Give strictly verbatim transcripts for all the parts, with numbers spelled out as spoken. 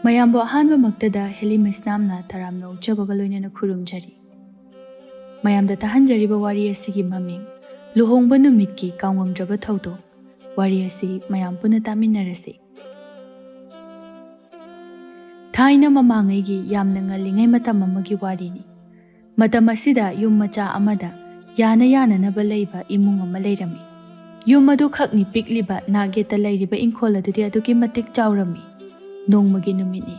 ꯃꯌꯥꯝꯕꯨ ꯑꯍꯥꯟꯕꯃꯛꯇꯗ ꯍꯦꯂꯤ ꯃꯩꯁꯅꯥꯝꯅ ꯇꯔꯥꯝꯅ ꯑꯣꯛꯆꯕꯒ ꯂꯣꯏꯅꯅ ꯈꯨꯔꯨꯝꯖꯔꯤ꯫ ꯃꯌꯥꯝꯗ ꯇꯥꯍꯟꯖꯔꯤꯕ ꯋꯥꯔꯤ ꯑꯁꯤꯒꯤ ꯃꯃꯤꯡ ꯂꯨꯍꯣꯡꯕ ꯅꯨꯃꯤꯠꯀꯤ ꯀꯥꯎꯉꯝꯗ꯭ꯔꯕ ꯊꯧꯗꯣꯛ꯫ ꯋꯥꯔꯤ ꯑꯁꯤ ꯃꯌꯥꯝ ꯄꯨꯟꯅ ꯇꯥꯃꯤꯟꯅꯔꯁꯤ꯫ ꯊꯥꯏꯅ ꯃꯃꯥꯡꯉꯩꯒꯤ ꯌꯥꯝꯅ ꯉꯜꯂꯤꯉꯩ ꯃꯇꯝ ꯑꯃꯒꯤ ꯋꯥꯔꯤꯅꯤ꯫ ꯃꯇꯝ ꯑꯁꯤꯗ ꯌꯨꯝ ꯃꯆꯥ ꯑꯃꯗ ꯌꯥꯅ ꯌꯥꯅꯅꯕ ꯂꯩꯕ ꯏꯃꯨꯡ ꯑꯃ ꯂꯩꯔꯝꯃꯤ꯫ ꯌꯨꯝ ꯑꯗꯨ ꯈꯛꯅꯤ ꯄꯤꯛꯂꯤꯕ, ꯅꯥꯛ ꯌꯦꯠꯇ ꯂꯩꯔꯤꯕ ꯏꯪꯈꯣꯜ ꯑꯗꯨꯗꯤ ꯑꯗꯨꯛꯀꯤ ꯃꯇꯤꯛ ꯆꯥꯎꯔꯝꯃꯤ꯫ ꯅꯣꯡꯃꯒꯤ ꯅꯨꯃꯤꯠꯅꯤ꯫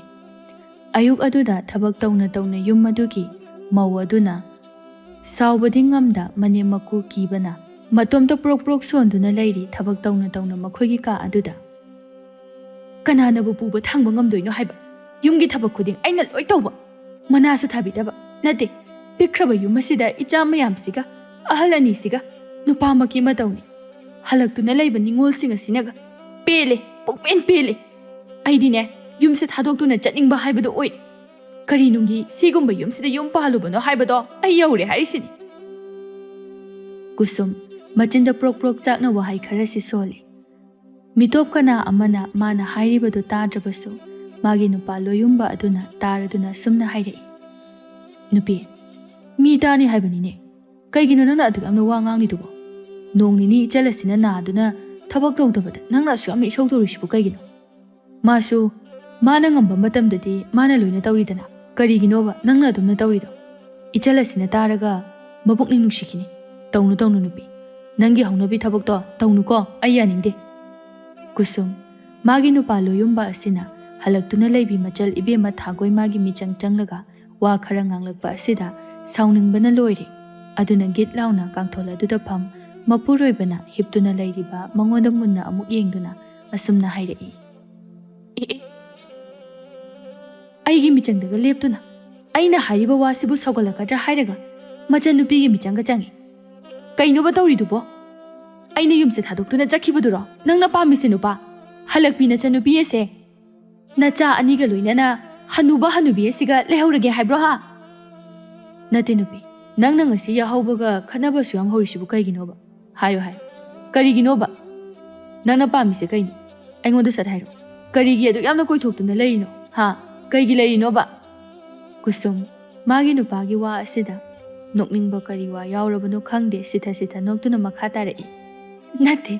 ꯑꯌꯨꯛ ꯑꯗꯨꯗ ꯊꯕꯛ ꯇꯧꯅ ꯇꯧꯅ ꯌꯨꯝ ꯑꯗꯨꯒꯤ ꯃꯧ ꯑꯗꯨꯅ ꯁꯥꯎꯕꯗꯤ ꯉꯝꯗ ꯃꯅꯦꯝ ꯃꯀꯨ ꯀꯤꯕꯅ ꯃꯇꯣꯝꯇ ꯄ꯭ꯔꯣꯛ ꯄ꯭ꯔꯣꯛ ꯁꯣꯟꯗꯨꯅ ꯂꯩꯔꯤ꯫ ꯊꯕꯛ ꯇꯧꯅ ꯇꯧꯅ ꯃꯈꯣꯏꯒꯤ ꯀꯥ ꯑꯗꯨꯗ, "ꯀꯅꯥꯅꯕꯨ ꯄꯨꯕ ꯊꯥꯡꯕ ꯉꯝꯗꯣꯏꯅꯣ ꯍꯥꯏꯕ? ꯌꯨꯝꯒꯤ ꯊꯕꯛ ꯈꯨꯗꯤꯡ ꯑꯩꯅ ꯂꯣꯏ ꯇꯧꯕ꯫ ꯃꯅꯥꯁꯨ ꯊꯥꯕꯤꯗꯕ ꯅꯠꯇꯦ, ꯄꯤꯛꯈ꯭ꯔꯕ ꯌꯨꯝ ꯑꯁꯤꯗ ꯏꯆꯥ ꯃꯌꯥꯝꯁꯤꯒ, ꯑꯍꯜ ꯑꯅꯤꯁꯤꯒ, ꯅꯨꯄꯥꯃꯛꯀꯤ ꯃꯇꯧꯅꯤ꯫ ꯍꯜꯂꯛꯇꯨꯅ ꯂꯩꯕ ꯅꯤꯉꯣꯜꯁꯤꯡ ꯑꯁꯤꯅꯒ ꯄꯦꯜꯂꯦ, ꯄꯨꯡꯄꯦꯟ ꯄꯦꯜꯂꯦ꯫ ꯑꯩꯗꯤꯅꯦ, ꯌꯨꯝꯁꯦ ꯊꯥꯗꯣꯛꯇꯨꯅ ꯆꯠꯅꯤꯡꯕ ꯍꯥꯏꯕꯗꯣ ꯑꯣꯏ꯫ ꯀꯔꯤ ꯅꯨꯡꯒꯤ ꯁꯤꯒꯨꯝꯕ ꯌꯨꯝꯁꯤꯗ ꯌꯨꯝ ꯄꯥꯜꯂꯨꯕꯅꯣ ꯍꯥꯏꯕꯗꯣ ꯑꯩ ꯌꯧꯔꯦ ꯍꯥꯏꯔꯤꯁꯤꯅꯤ꯫" ꯀꯨꯁꯨꯝ, ꯃꯆꯤꯟꯗ ꯄ꯭ꯔꯣꯛ ꯄ꯭ꯔꯣꯛ ꯆꯥꯛꯅ ꯋꯥꯍꯩ ꯈꯔꯁꯤ ꯁꯣꯜꯂꯤ꯫ ꯃꯤꯇꯣꯞ ꯀꯅꯥ ꯑꯃꯅ ꯃꯥꯅ ꯍꯥꯏꯔꯤꯕꯗꯨ ꯇꯥꯗ꯭ꯔꯕꯁꯨ, ꯃꯥꯒꯤ ꯅꯨꯄꯥ ꯂꯣꯌꯨꯝꯕ ꯑꯗꯨꯅ ꯇꯥꯔꯗꯨꯅ ꯑꯁꯨꯝꯅ ꯍꯥꯏꯔꯛꯏ, "ꯅꯨꯄꯤ, ꯃꯤ ꯇꯥꯅꯤ ꯍꯥꯏꯕꯅꯤꯅꯦ꯫ ꯀꯩꯒꯤꯅꯣ ꯅꯪꯅ ꯑꯗꯨꯛ ꯌꯥꯝꯅ ꯋꯥ ꯉꯥꯡꯂꯤꯗꯨꯕꯣ? ꯅꯣꯡ ꯅꯤꯅꯤ ꯏꯆꯜ ꯑꯁꯤꯅ ꯅꯥꯗꯨꯅ ꯊꯕꯛ ꯇꯧꯗꯕꯗ ꯅꯪꯅ ꯑꯁꯨꯛ ꯌꯥꯝꯅ ꯏꯁꯧ ꯇꯧꯔꯤꯁꯤꯕꯨ ꯀꯩꯒꯤꯅꯣ? ꯃꯥꯁꯨ ꯃꯥꯅ ꯉꯝꯕ ꯃꯇꯝꯗꯗꯤ ꯃꯥꯅ ꯂꯣꯏꯅ ꯇꯧꯔꯤꯗꯅ꯫ ꯀꯔꯤꯒꯤꯅꯣꯕ ꯅꯪꯅ ꯑꯗꯨꯝꯅ ꯇꯧꯔꯤꯗꯣ?" ꯏꯆꯜ ꯑꯁꯤꯅ ꯇꯥꯔꯒ ꯃꯄꯨꯛꯅꯤꯡ ꯅꯨꯡꯁꯤꯈꯤꯅꯤ꯫ "ꯇꯧꯅꯨ, ꯇꯧꯅꯨ ꯅꯨꯄꯤ꯫ ꯅꯪꯒꯤ ꯍꯧꯅꯕꯤ ꯊꯕꯛꯇꯣ ꯇꯧꯅꯨꯀꯣ, ꯑꯩ ꯌꯥꯅꯤꯡꯗꯦ꯫" ꯀꯨꯁꯨꯝ, ꯃꯥꯒꯤ ꯅꯨꯄꯥ ꯂꯣꯌꯨꯝꯕ ꯑꯁꯤꯅ ꯍꯜꯂꯛꯇꯨꯅ ꯂꯩꯕꯤ ꯃꯆꯜ ꯏꯕꯦꯝꯃ ꯊꯥꯒꯣꯏ ꯃꯥꯒꯤ ꯃꯤꯆꯪ ꯆꯪꯂꯒ ꯋꯥ ꯈꯔ ꯉꯥꯡꯂꯛꯄ ꯑꯁꯤꯗ ꯁꯥꯎꯅꯤꯡꯕꯅ ꯂꯣꯏꯔꯦ꯫ ꯑꯗꯨꯅ ꯒꯤꯠ ꯂꯥꯎꯅ ꯀꯥꯡꯊꯣꯜ ꯑꯗꯨꯗ ꯐꯝ ꯃꯄꯨꯔꯣꯏꯕꯅ ꯍꯤꯞꯇꯨꯅ ꯂꯩꯔꯤꯕ ꯃꯉꯣꯟꯗ ꯃꯨꯟꯅ ꯑꯃꯨꯛ ꯌꯦꯡꯗꯨꯅ ꯑꯁꯨꯝꯅ ꯍꯥꯏꯔꯛꯏ, "ꯑꯦ, ꯑꯦ, ꯑꯩꯒꯤ ꯃꯤꯆꯪꯗꯒ ꯂꯦꯞꯇꯨꯅ ꯑꯩꯅ ꯍꯥꯏꯔꯤꯕ ꯋꯥꯁꯤꯕꯨ ꯁꯧꯒꯠꯂꯛꯀꯗ꯭ꯔꯥ ꯍꯥꯏꯔꯒ ꯃꯆꯟꯅꯨꯄꯤꯒꯤ ꯃꯤꯆꯪꯒ ꯆꯪꯉꯤ꯫ ꯀꯩꯅꯣꯕ ꯇꯧꯔꯤꯗꯨꯕꯣ? ꯑꯩꯅ ꯌꯨꯝꯁꯦ ꯊꯥꯗꯣꯛꯇꯨꯅ ꯆꯠꯈꯤꯕꯗꯨꯔꯣ ꯅꯪꯅ ꯄꯥꯝꯃꯤꯁꯦ ꯅꯨꯄꯥ? ꯍꯜꯂꯛꯄꯤ ꯅꯆꯟꯅꯨꯄꯤ ꯑꯁꯦ ꯅꯆꯥ ꯑꯅꯤꯒ ꯂꯣꯏꯅꯅ ꯍꯅꯨꯕ ꯍꯅꯨꯕꯤ ꯑꯁꯤꯒ ꯂꯩꯍꯧꯔꯒꯦ ꯍꯥꯏꯕ꯭ꯔꯣ ꯍꯥ?" "ꯅꯠꯇꯦ ꯅꯨꯄꯤ, ꯅꯪꯅ ꯉꯁꯤ ꯌꯥꯍꯧꯕꯒ ꯈꯠꯅꯕꯁꯨ ꯌꯥꯝ ꯍꯧꯔꯤꯁꯤꯕꯨ ꯀꯩꯒꯤꯅꯣꯕ? ꯍꯥꯏꯌꯨ ꯍꯥꯏ, ꯀꯔꯤꯒꯤꯅꯣꯕ? ꯅꯪꯅ ꯄꯥꯝꯃꯤꯁꯦ ꯀꯩꯅꯣ? ꯑꯩꯉꯣꯟꯗ ꯁꯠ ꯍꯥꯏꯔꯣ꯫ ꯀꯔꯤꯒꯤ ꯑꯗꯨꯛ ꯌꯥꯝꯅ ꯀꯣꯏꯊꯣꯛꯇꯨꯅ ꯂꯩꯔꯤꯅꯣ? "ꯍꯥ? ꯀꯩꯒꯤ ꯂꯩꯔꯤꯅꯣꯕ?" ꯀꯨꯁꯨꯝ ꯃꯥꯒꯤ ꯅꯨꯄꯥꯒꯤ ꯋꯥ ꯑꯁꯤꯗ ꯅꯣꯛꯅꯤꯡꯕ ꯀꯔꯤ ꯋꯥ ꯌꯥꯎꯔꯕꯅꯣ ꯈꯪꯗꯦ, ꯁꯤꯊ ꯁꯤꯊ ꯅꯣꯛꯇꯨꯅ ꯃꯈꯥ ꯇꯥꯔꯛꯏ, "ꯅꯠꯇꯦ,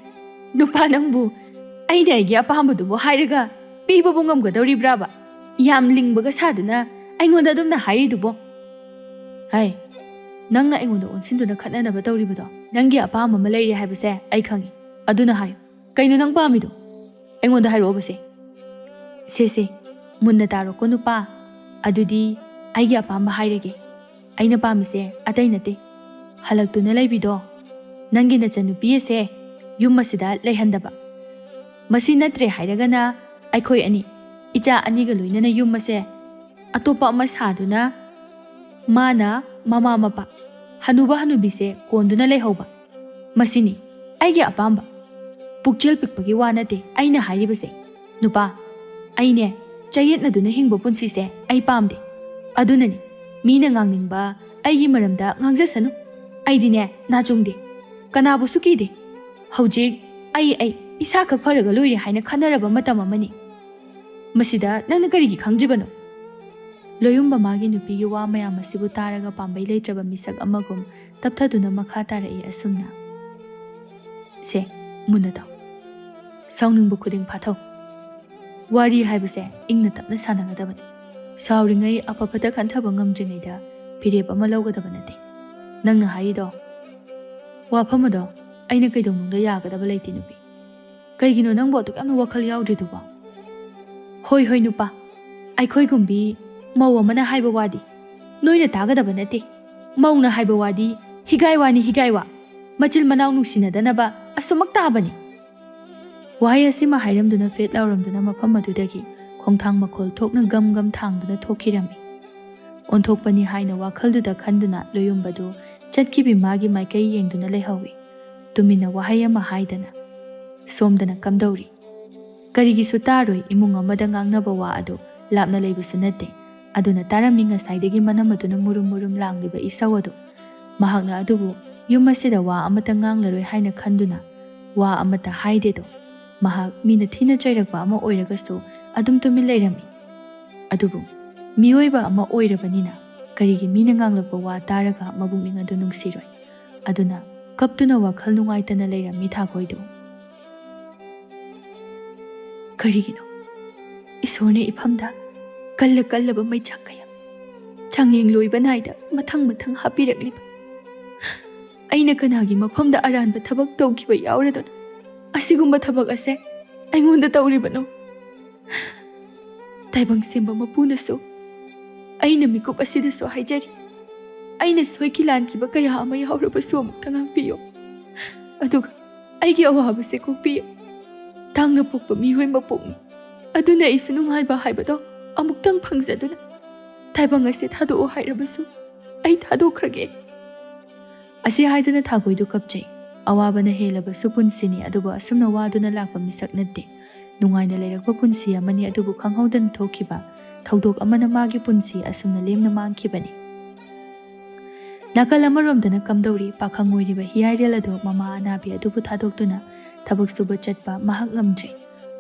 ꯅꯨꯄꯥ ꯅꯪꯕꯨ ꯑꯩꯅ ꯑꯩꯒꯤ ꯑꯄꯥꯝꯕꯗꯨꯕꯨ ꯍꯥꯏꯔꯒ ꯄꯤꯕꯕꯨ ꯉꯝꯒꯗꯧꯔꯤꯕ꯭ꯔꯥꯕ? ꯌꯥꯝ ꯂꯤꯡꯕꯒ ꯁꯥꯗꯨꯅ ꯑꯩꯉꯣꯟꯗ ꯑꯗꯨꯝꯅ ꯍꯥꯏꯔꯤꯗꯨꯕꯣ?" "ꯍꯥꯏ, ꯅꯪꯅ ꯑꯩꯉꯣꯟꯗ ꯑꯣꯟꯁꯤꯟꯗꯨꯅ ꯈꯠꯅꯅꯕ ꯇꯧꯔꯤꯕꯗꯣ, ꯅꯪꯒꯤ ꯑꯄꯥꯝꯕ ꯑꯃ ꯂꯩꯔꯦ ꯍꯥꯏꯕꯁꯦ ꯑꯩ ꯈꯪꯉꯤ꯫ ꯑꯗꯨꯅ ꯍꯥꯏꯌꯨ, ꯀꯩꯅꯣ ꯅꯪ ꯄꯥꯝꯃꯤꯗꯣ? ꯑꯩꯉꯣꯟꯗ ꯍꯥꯏꯔꯛꯑꯣꯕꯁꯦ꯫" "ꯁꯦ ꯁꯦ, ꯃꯨꯟꯅ ꯇꯥꯔꯣꯀꯣ ꯅꯨꯄꯥ꯫ ꯑꯗꯨꯗꯤ ꯑꯩꯒꯤ ꯑꯄꯥꯝꯕ ꯍꯥꯏꯔꯒꯦ꯫ ꯑꯩꯅ ꯄꯥꯝꯃꯤꯁꯦ ꯑꯇꯩ ꯅꯠꯇꯦ, ꯍꯜꯂꯛꯇꯨꯅ ꯂꯩꯕꯤꯗꯣ, ꯅꯪꯒꯤ ꯅꯆꯟꯅꯨꯄꯤ ꯑꯁꯦ ꯌꯨꯝ ꯑꯁꯤꯗ ꯂꯩꯍꯟꯗꯕ꯫ ꯃꯁꯤ ꯅꯠꯇ꯭ꯔꯦ ꯍꯥꯏꯔꯒꯅ ꯑꯩꯈꯣꯏ ꯑꯅꯤ, ꯏꯆꯥ ꯑꯅꯤꯒ ꯂꯣꯏꯅꯅ ꯌꯨꯝ ꯑꯁꯦ ꯑꯇꯣꯞꯄ ꯑꯃ ꯁꯥꯗꯨꯅ ꯃꯥꯅ ꯃꯃꯥ ꯃꯄꯥ, ꯍꯅꯨꯕ ꯍꯅꯨꯕꯤꯁꯦ ꯀꯣꯟꯗꯨꯅ ꯂꯩꯍꯧꯕ꯫ ꯃꯁꯤꯅꯤ ꯑꯩꯒꯤ ꯑꯄꯥꯝꯕ꯫ ꯄꯨꯛꯆꯦꯜ ꯄꯤꯛꯄꯒꯤ ꯋꯥ ꯅꯠꯇꯦ ꯑꯩꯅ ꯍꯥꯏꯔꯤꯕꯁꯦ꯫ ꯅꯨꯄꯥ, ꯑꯩꯅꯦ ꯆꯌꯦꯠꯅꯗꯨꯅ ꯍꯤꯡꯕ ꯄꯨꯟꯁꯤꯁꯦ ꯑꯩ ꯄꯥꯝꯗꯦ꯫ ꯑꯗꯨꯅꯅꯤ ꯃꯤꯅ ꯉꯥꯡꯅꯤꯡꯕ ꯑꯩꯒꯤ ꯃꯔꯝꯗ ꯉꯥꯡꯖꯁꯅꯨ꯫ ꯑꯩꯗꯤꯅꯦ ꯅꯥꯆꯨꯡꯗꯦ, ꯀꯅꯥꯕꯨꯁꯨ ꯀꯤꯗꯦ꯫ ꯍꯧꯖꯤꯛ ꯑꯩ ꯑꯩ ꯏꯁꯥꯈꯛ ꯐꯔꯒ ꯂꯣꯏꯔꯦ ꯍꯥꯏꯅ ꯈꯟꯅꯔꯕ ꯃꯇꯝ ꯑꯃꯅꯤ꯫ ꯃꯁꯤꯗ ꯅꯪꯅ ꯀꯔꯤꯒꯤ ꯈꯪꯗ꯭ꯔꯤꯕꯅꯣ?" ꯂꯣꯌꯨꯝꯕ ꯃꯥꯒꯤ ꯅꯨꯄꯤꯒꯤ ꯋꯥ ꯃꯌꯥꯝ ꯑꯁꯤꯕꯨ ꯇꯥꯔꯒ ꯄꯥꯝꯕꯩ ꯂꯩꯇ꯭ꯔꯕ ꯃꯤꯁꯛ ꯑꯃꯒꯨꯝ ꯇꯞꯊꯗꯨꯅ ꯃꯈꯥ ꯇꯥꯔꯛꯏ ꯑꯁꯨꯝꯅ, "ꯁꯦ, ꯃꯨꯟꯅ ꯇꯥꯎ꯫ ꯁꯥꯎꯅꯤꯡꯕ ꯈꯨꯗꯤꯡ ꯐꯥꯊꯧ꯫ ꯋꯥꯔꯤ ꯍꯥꯏꯕꯁꯦ ꯏꯪꯅ ꯇꯞꯅ ꯁꯥꯟꯅꯒꯗꯕꯅꯤ꯫ ꯁꯥꯎꯔꯤꯉꯩ ꯑꯐ ꯐꯠꯇ ꯈꯟꯊꯕ ꯉꯝꯗ꯭ꯔꯤꯉꯩꯗ ꯐꯤꯔꯦꯞ ꯑꯃ ꯂꯧꯒꯗꯕ ꯅꯠꯇꯦ꯫ ꯅꯪꯅ ꯍꯥꯏꯔꯤꯗꯣ, ꯋꯥꯐꯝ ꯑꯗꯣ ꯑꯩꯅ ꯀꯩꯗꯧꯅꯨꯡꯗ ꯌꯥꯒꯗꯕ ꯂꯩꯇꯦ ꯅꯨꯄꯤ꯫ ꯀꯩꯒꯤꯅꯣ ꯅꯪꯕꯨ ꯑꯗꯨꯛ ꯌꯥꯝꯅ ꯋꯥꯈꯜ ꯌꯥꯎꯗ꯭ꯔꯤꯗꯨꯕꯣ?" "ꯍꯣꯏ ꯍꯣꯏ ꯅꯨꯄꯥ, ꯑꯩꯈꯣꯏꯒꯨꯝꯕꯤ ꯃꯧ ꯑꯃꯅ ꯍꯥꯏꯕ ꯋꯥꯗꯤ ꯅꯣꯏꯅ ꯇꯥꯒꯗꯕ ꯅꯠꯇꯦ꯫ ꯃꯧꯅ ꯍꯥꯏꯕ ꯋꯥꯗꯤ ꯍꯤꯒꯥꯏ ꯋꯥꯅꯤ ꯍꯤꯒꯥꯏ ꯋꯥ꯫ ꯃꯆꯤꯜ ꯃꯅꯥꯎ ꯅꯨꯡꯁꯤꯅꯗꯅꯕ ꯑꯁꯨꯃꯛ ꯇꯥꯕꯅꯤ꯫" ꯋꯥꯍꯩ ꯑꯁꯤꯃ ꯍꯥꯏꯔꯝꯗꯨꯅ ꯐꯦꯠ ꯂꯥꯎꯔꯝꯗꯨꯅ ꯃꯐꯝ ꯑꯗꯨꯗꯒꯤ ꯈꯣꯡꯊꯥꯡ ꯃꯈꯣꯜ ꯊꯣꯛꯅ ꯒꯝ ꯒꯝ ꯊꯥꯡꯗꯨꯅ ꯊꯣꯛꯈꯤꯔꯝꯃꯤ꯫ ꯑꯣꯟꯊꯣꯛꯄꯅꯤ ꯍꯥꯏꯅ ꯋꯥꯈꯜꯗꯨꯗ ꯈꯟꯗꯨꯅ ꯂꯣꯌꯨꯝꯕꯗꯨ ꯆꯠꯈꯤꯕꯤ ꯃꯥꯒꯤ ꯃꯥꯏꯀꯩ ꯌꯦꯡꯗꯨꯅ ꯂꯩꯍꯧꯏ꯫ ꯇꯨꯃꯤꯟꯅ ꯋꯥꯍꯩ ꯑꯃ ꯍꯥꯏꯗꯅ ꯁꯣꯝꯗꯅ ꯀꯝꯗꯧꯔꯤ? ꯀꯔꯤꯒꯤꯁꯨ ꯇꯥꯔꯣꯏ, ꯏꯃꯨꯡ ꯑꯃꯗ ꯉꯥꯡꯅꯕ ꯋꯥ ꯑꯗꯨ ꯂꯥꯞꯅ ꯂꯩꯕꯁꯨ ꯅꯠꯇꯦ꯫ ꯑꯗꯨꯅ ꯇꯥꯔꯝꯃꯤ ꯉꯁꯥꯏꯗꯒꯤ ꯃꯅꯝ ꯑꯗꯨꯅ ꯃꯨꯔꯨꯝ ꯃꯨꯔꯨꯝ ꯂꯥꯡꯂꯤꯕ ꯏꯁꯧ ꯑꯗꯨ꯫ ꯃꯍꯥꯛꯅ ꯑꯗꯨꯕꯨ ꯌꯨꯝ ꯑꯁꯤꯗ ꯋꯥ ꯑꯃꯠꯇ ꯉꯥꯡꯂꯔꯣꯏ ꯍꯥꯏꯅ ꯈꯟꯗꯨꯅ ꯋꯥ ꯑꯃꯠꯇ ꯍꯥꯏꯗꯦꯗꯣ꯫ ꯃꯍꯥꯛ ꯃꯤꯅ ꯊꯤꯅ ꯆꯩꯔꯛꯄ ꯑꯃ ꯑꯣꯏꯔꯒꯁꯨ ꯑꯗꯨꯝ ꯇꯨꯃꯤꯟ ꯂꯩꯔꯝꯃꯤ꯫ ꯑꯗꯨꯕꯨ ꯃꯤꯑꯣꯏꯕ ꯑꯃ ꯑꯣꯏꯔꯕꯅꯤꯅ ꯀꯔꯤꯒꯤ ꯃꯤꯅ ꯉꯥꯡꯂꯛꯄ ꯋꯥ ꯇꯥꯔꯒ ꯃꯕꯨꯛꯅꯤꯡ ꯑꯗꯨ ꯅꯨꯡꯁꯤꯔꯣꯏ? ꯑꯗꯨꯅ ꯀꯞꯇꯨꯅ ꯋꯥꯈꯜ ꯅꯨꯡꯉꯥꯏꯇꯅ ꯂꯩꯔꯝꯃꯤ ꯊꯥꯈꯣꯏꯗꯨ꯫ ꯀꯔꯤꯒꯤꯅꯣ ꯏꯁꯣꯔꯅ ꯏꯐꯝꯗ ꯀꯜꯂ ꯀꯜꯂꯕ ꯃꯩꯆꯥꯛ ꯀꯌꯥ ꯆꯥꯡꯌꯦꯡ ꯂꯣꯏꯕ ꯅꯥꯏꯗ ꯃꯊꯪ ꯃꯊꯪ ꯍꯥꯞꯄꯤꯔꯛꯂꯤꯕ? ꯑꯩꯅ ꯀꯅꯥꯒꯤ ꯃꯐꯝꯗ ꯑꯔꯥꯟꯕ ꯊꯕꯛ ꯇꯧꯈꯤꯕ ꯌꯥꯎꯔꯗꯨꯅ ꯑꯁꯤꯒꯨꯝꯕ ꯊꯕꯛ ꯑꯁꯦ ꯑꯩꯉꯣꯟꯗ ꯇꯧꯔꯤꯕꯅꯣ? ꯇꯥꯏꯕꯪ ꯁꯦꯝꯕ ꯃꯄꯨꯅꯁꯨ ꯑꯩꯅ ꯃꯤꯀꯨꯞ ꯑꯁꯤꯗꯁꯨ ꯍꯥꯏꯖꯔꯤ, ꯑꯩꯅ ꯁꯣꯏꯈꯤ ꯂꯥꯟꯈꯤꯕ ꯀꯌꯥ ꯑꯃ ꯌꯥꯎꯔꯕꯁꯨ ꯑꯃꯨꯛꯇ ꯉꯥꯛꯄꯤꯌꯨ, ꯑꯗꯨꯒ ꯑꯩꯒꯤ ꯑꯋꯥꯕꯁꯦ ꯀꯣꯛꯄꯤꯌꯨ꯫ ꯇꯥꯡꯅ ꯄꯣꯛꯄ ꯃꯤꯑꯣꯏ ꯃꯄꯣꯛꯅꯤ, ꯑꯗꯨꯅ ꯑꯩꯁꯨ ꯅꯨꯡꯉꯥꯏꯕ ꯍꯥꯏꯕꯗꯣ ꯑꯃꯨꯛꯇꯪ ꯐꯪꯖꯗꯨꯅ ꯇꯥꯏꯕꯪ ꯑꯁꯤ ꯊꯥꯗꯣꯛꯑꯣ ꯍꯥꯏꯔꯕꯁꯨ ꯑꯩ ꯊꯥꯗꯣꯛꯈ꯭ꯔꯒꯦ꯫ ꯑꯁꯤ ꯍꯥꯏꯗꯨꯅ ꯊꯥꯒꯣꯏꯗꯨ ꯀꯞꯆꯩ꯫ ꯑꯋꯥꯕꯅ ꯍꯦꯜꯂꯕꯁꯨ ꯄꯨꯟꯁꯤꯅꯤ, ꯑꯗꯨꯕꯨ ꯑꯁꯨꯝꯅ ꯋꯥꯗꯨꯅ ꯂꯥꯛꯄ ꯃꯤꯁꯛ ꯅꯠꯇꯦ꯫ ꯅꯨꯡꯉꯥꯏꯅ ꯂꯩꯔꯛꯄ ꯄꯨꯟꯁꯤ ꯑꯃꯅꯤ, ꯑꯗꯨꯕꯨ ꯈꯪꯍꯧꯗꯅ ꯊꯣꯛꯈꯤꯕ ꯊꯧꯗꯣꯛ ꯑꯃꯅ ꯃꯥꯒꯤ ꯄꯨꯟꯁꯤ ꯑꯁꯨꯝꯅ ꯂꯦꯝꯅ ꯃꯥꯡꯈꯤꯕꯅꯤ꯫ ꯅꯥꯀꯜ ꯑꯃꯔꯣꯝꯗꯅ ꯀꯝꯗꯧꯔꯤ? ꯄꯥꯈꯪ ꯑꯣꯏꯔꯤꯕ ꯍꯤꯌꯥꯏꯔꯦꯜ ꯑꯗꯨ ꯃꯃꯥ ꯑꯅꯥꯕꯤ ꯑꯗꯨꯕꯨ ꯊꯥꯗꯣꯛꯇꯨꯅ ꯊꯕꯛ ꯁꯨꯕ ꯆꯠꯄ ꯃꯍꯥꯛ ꯉꯝꯗ꯭ꯔꯦ꯫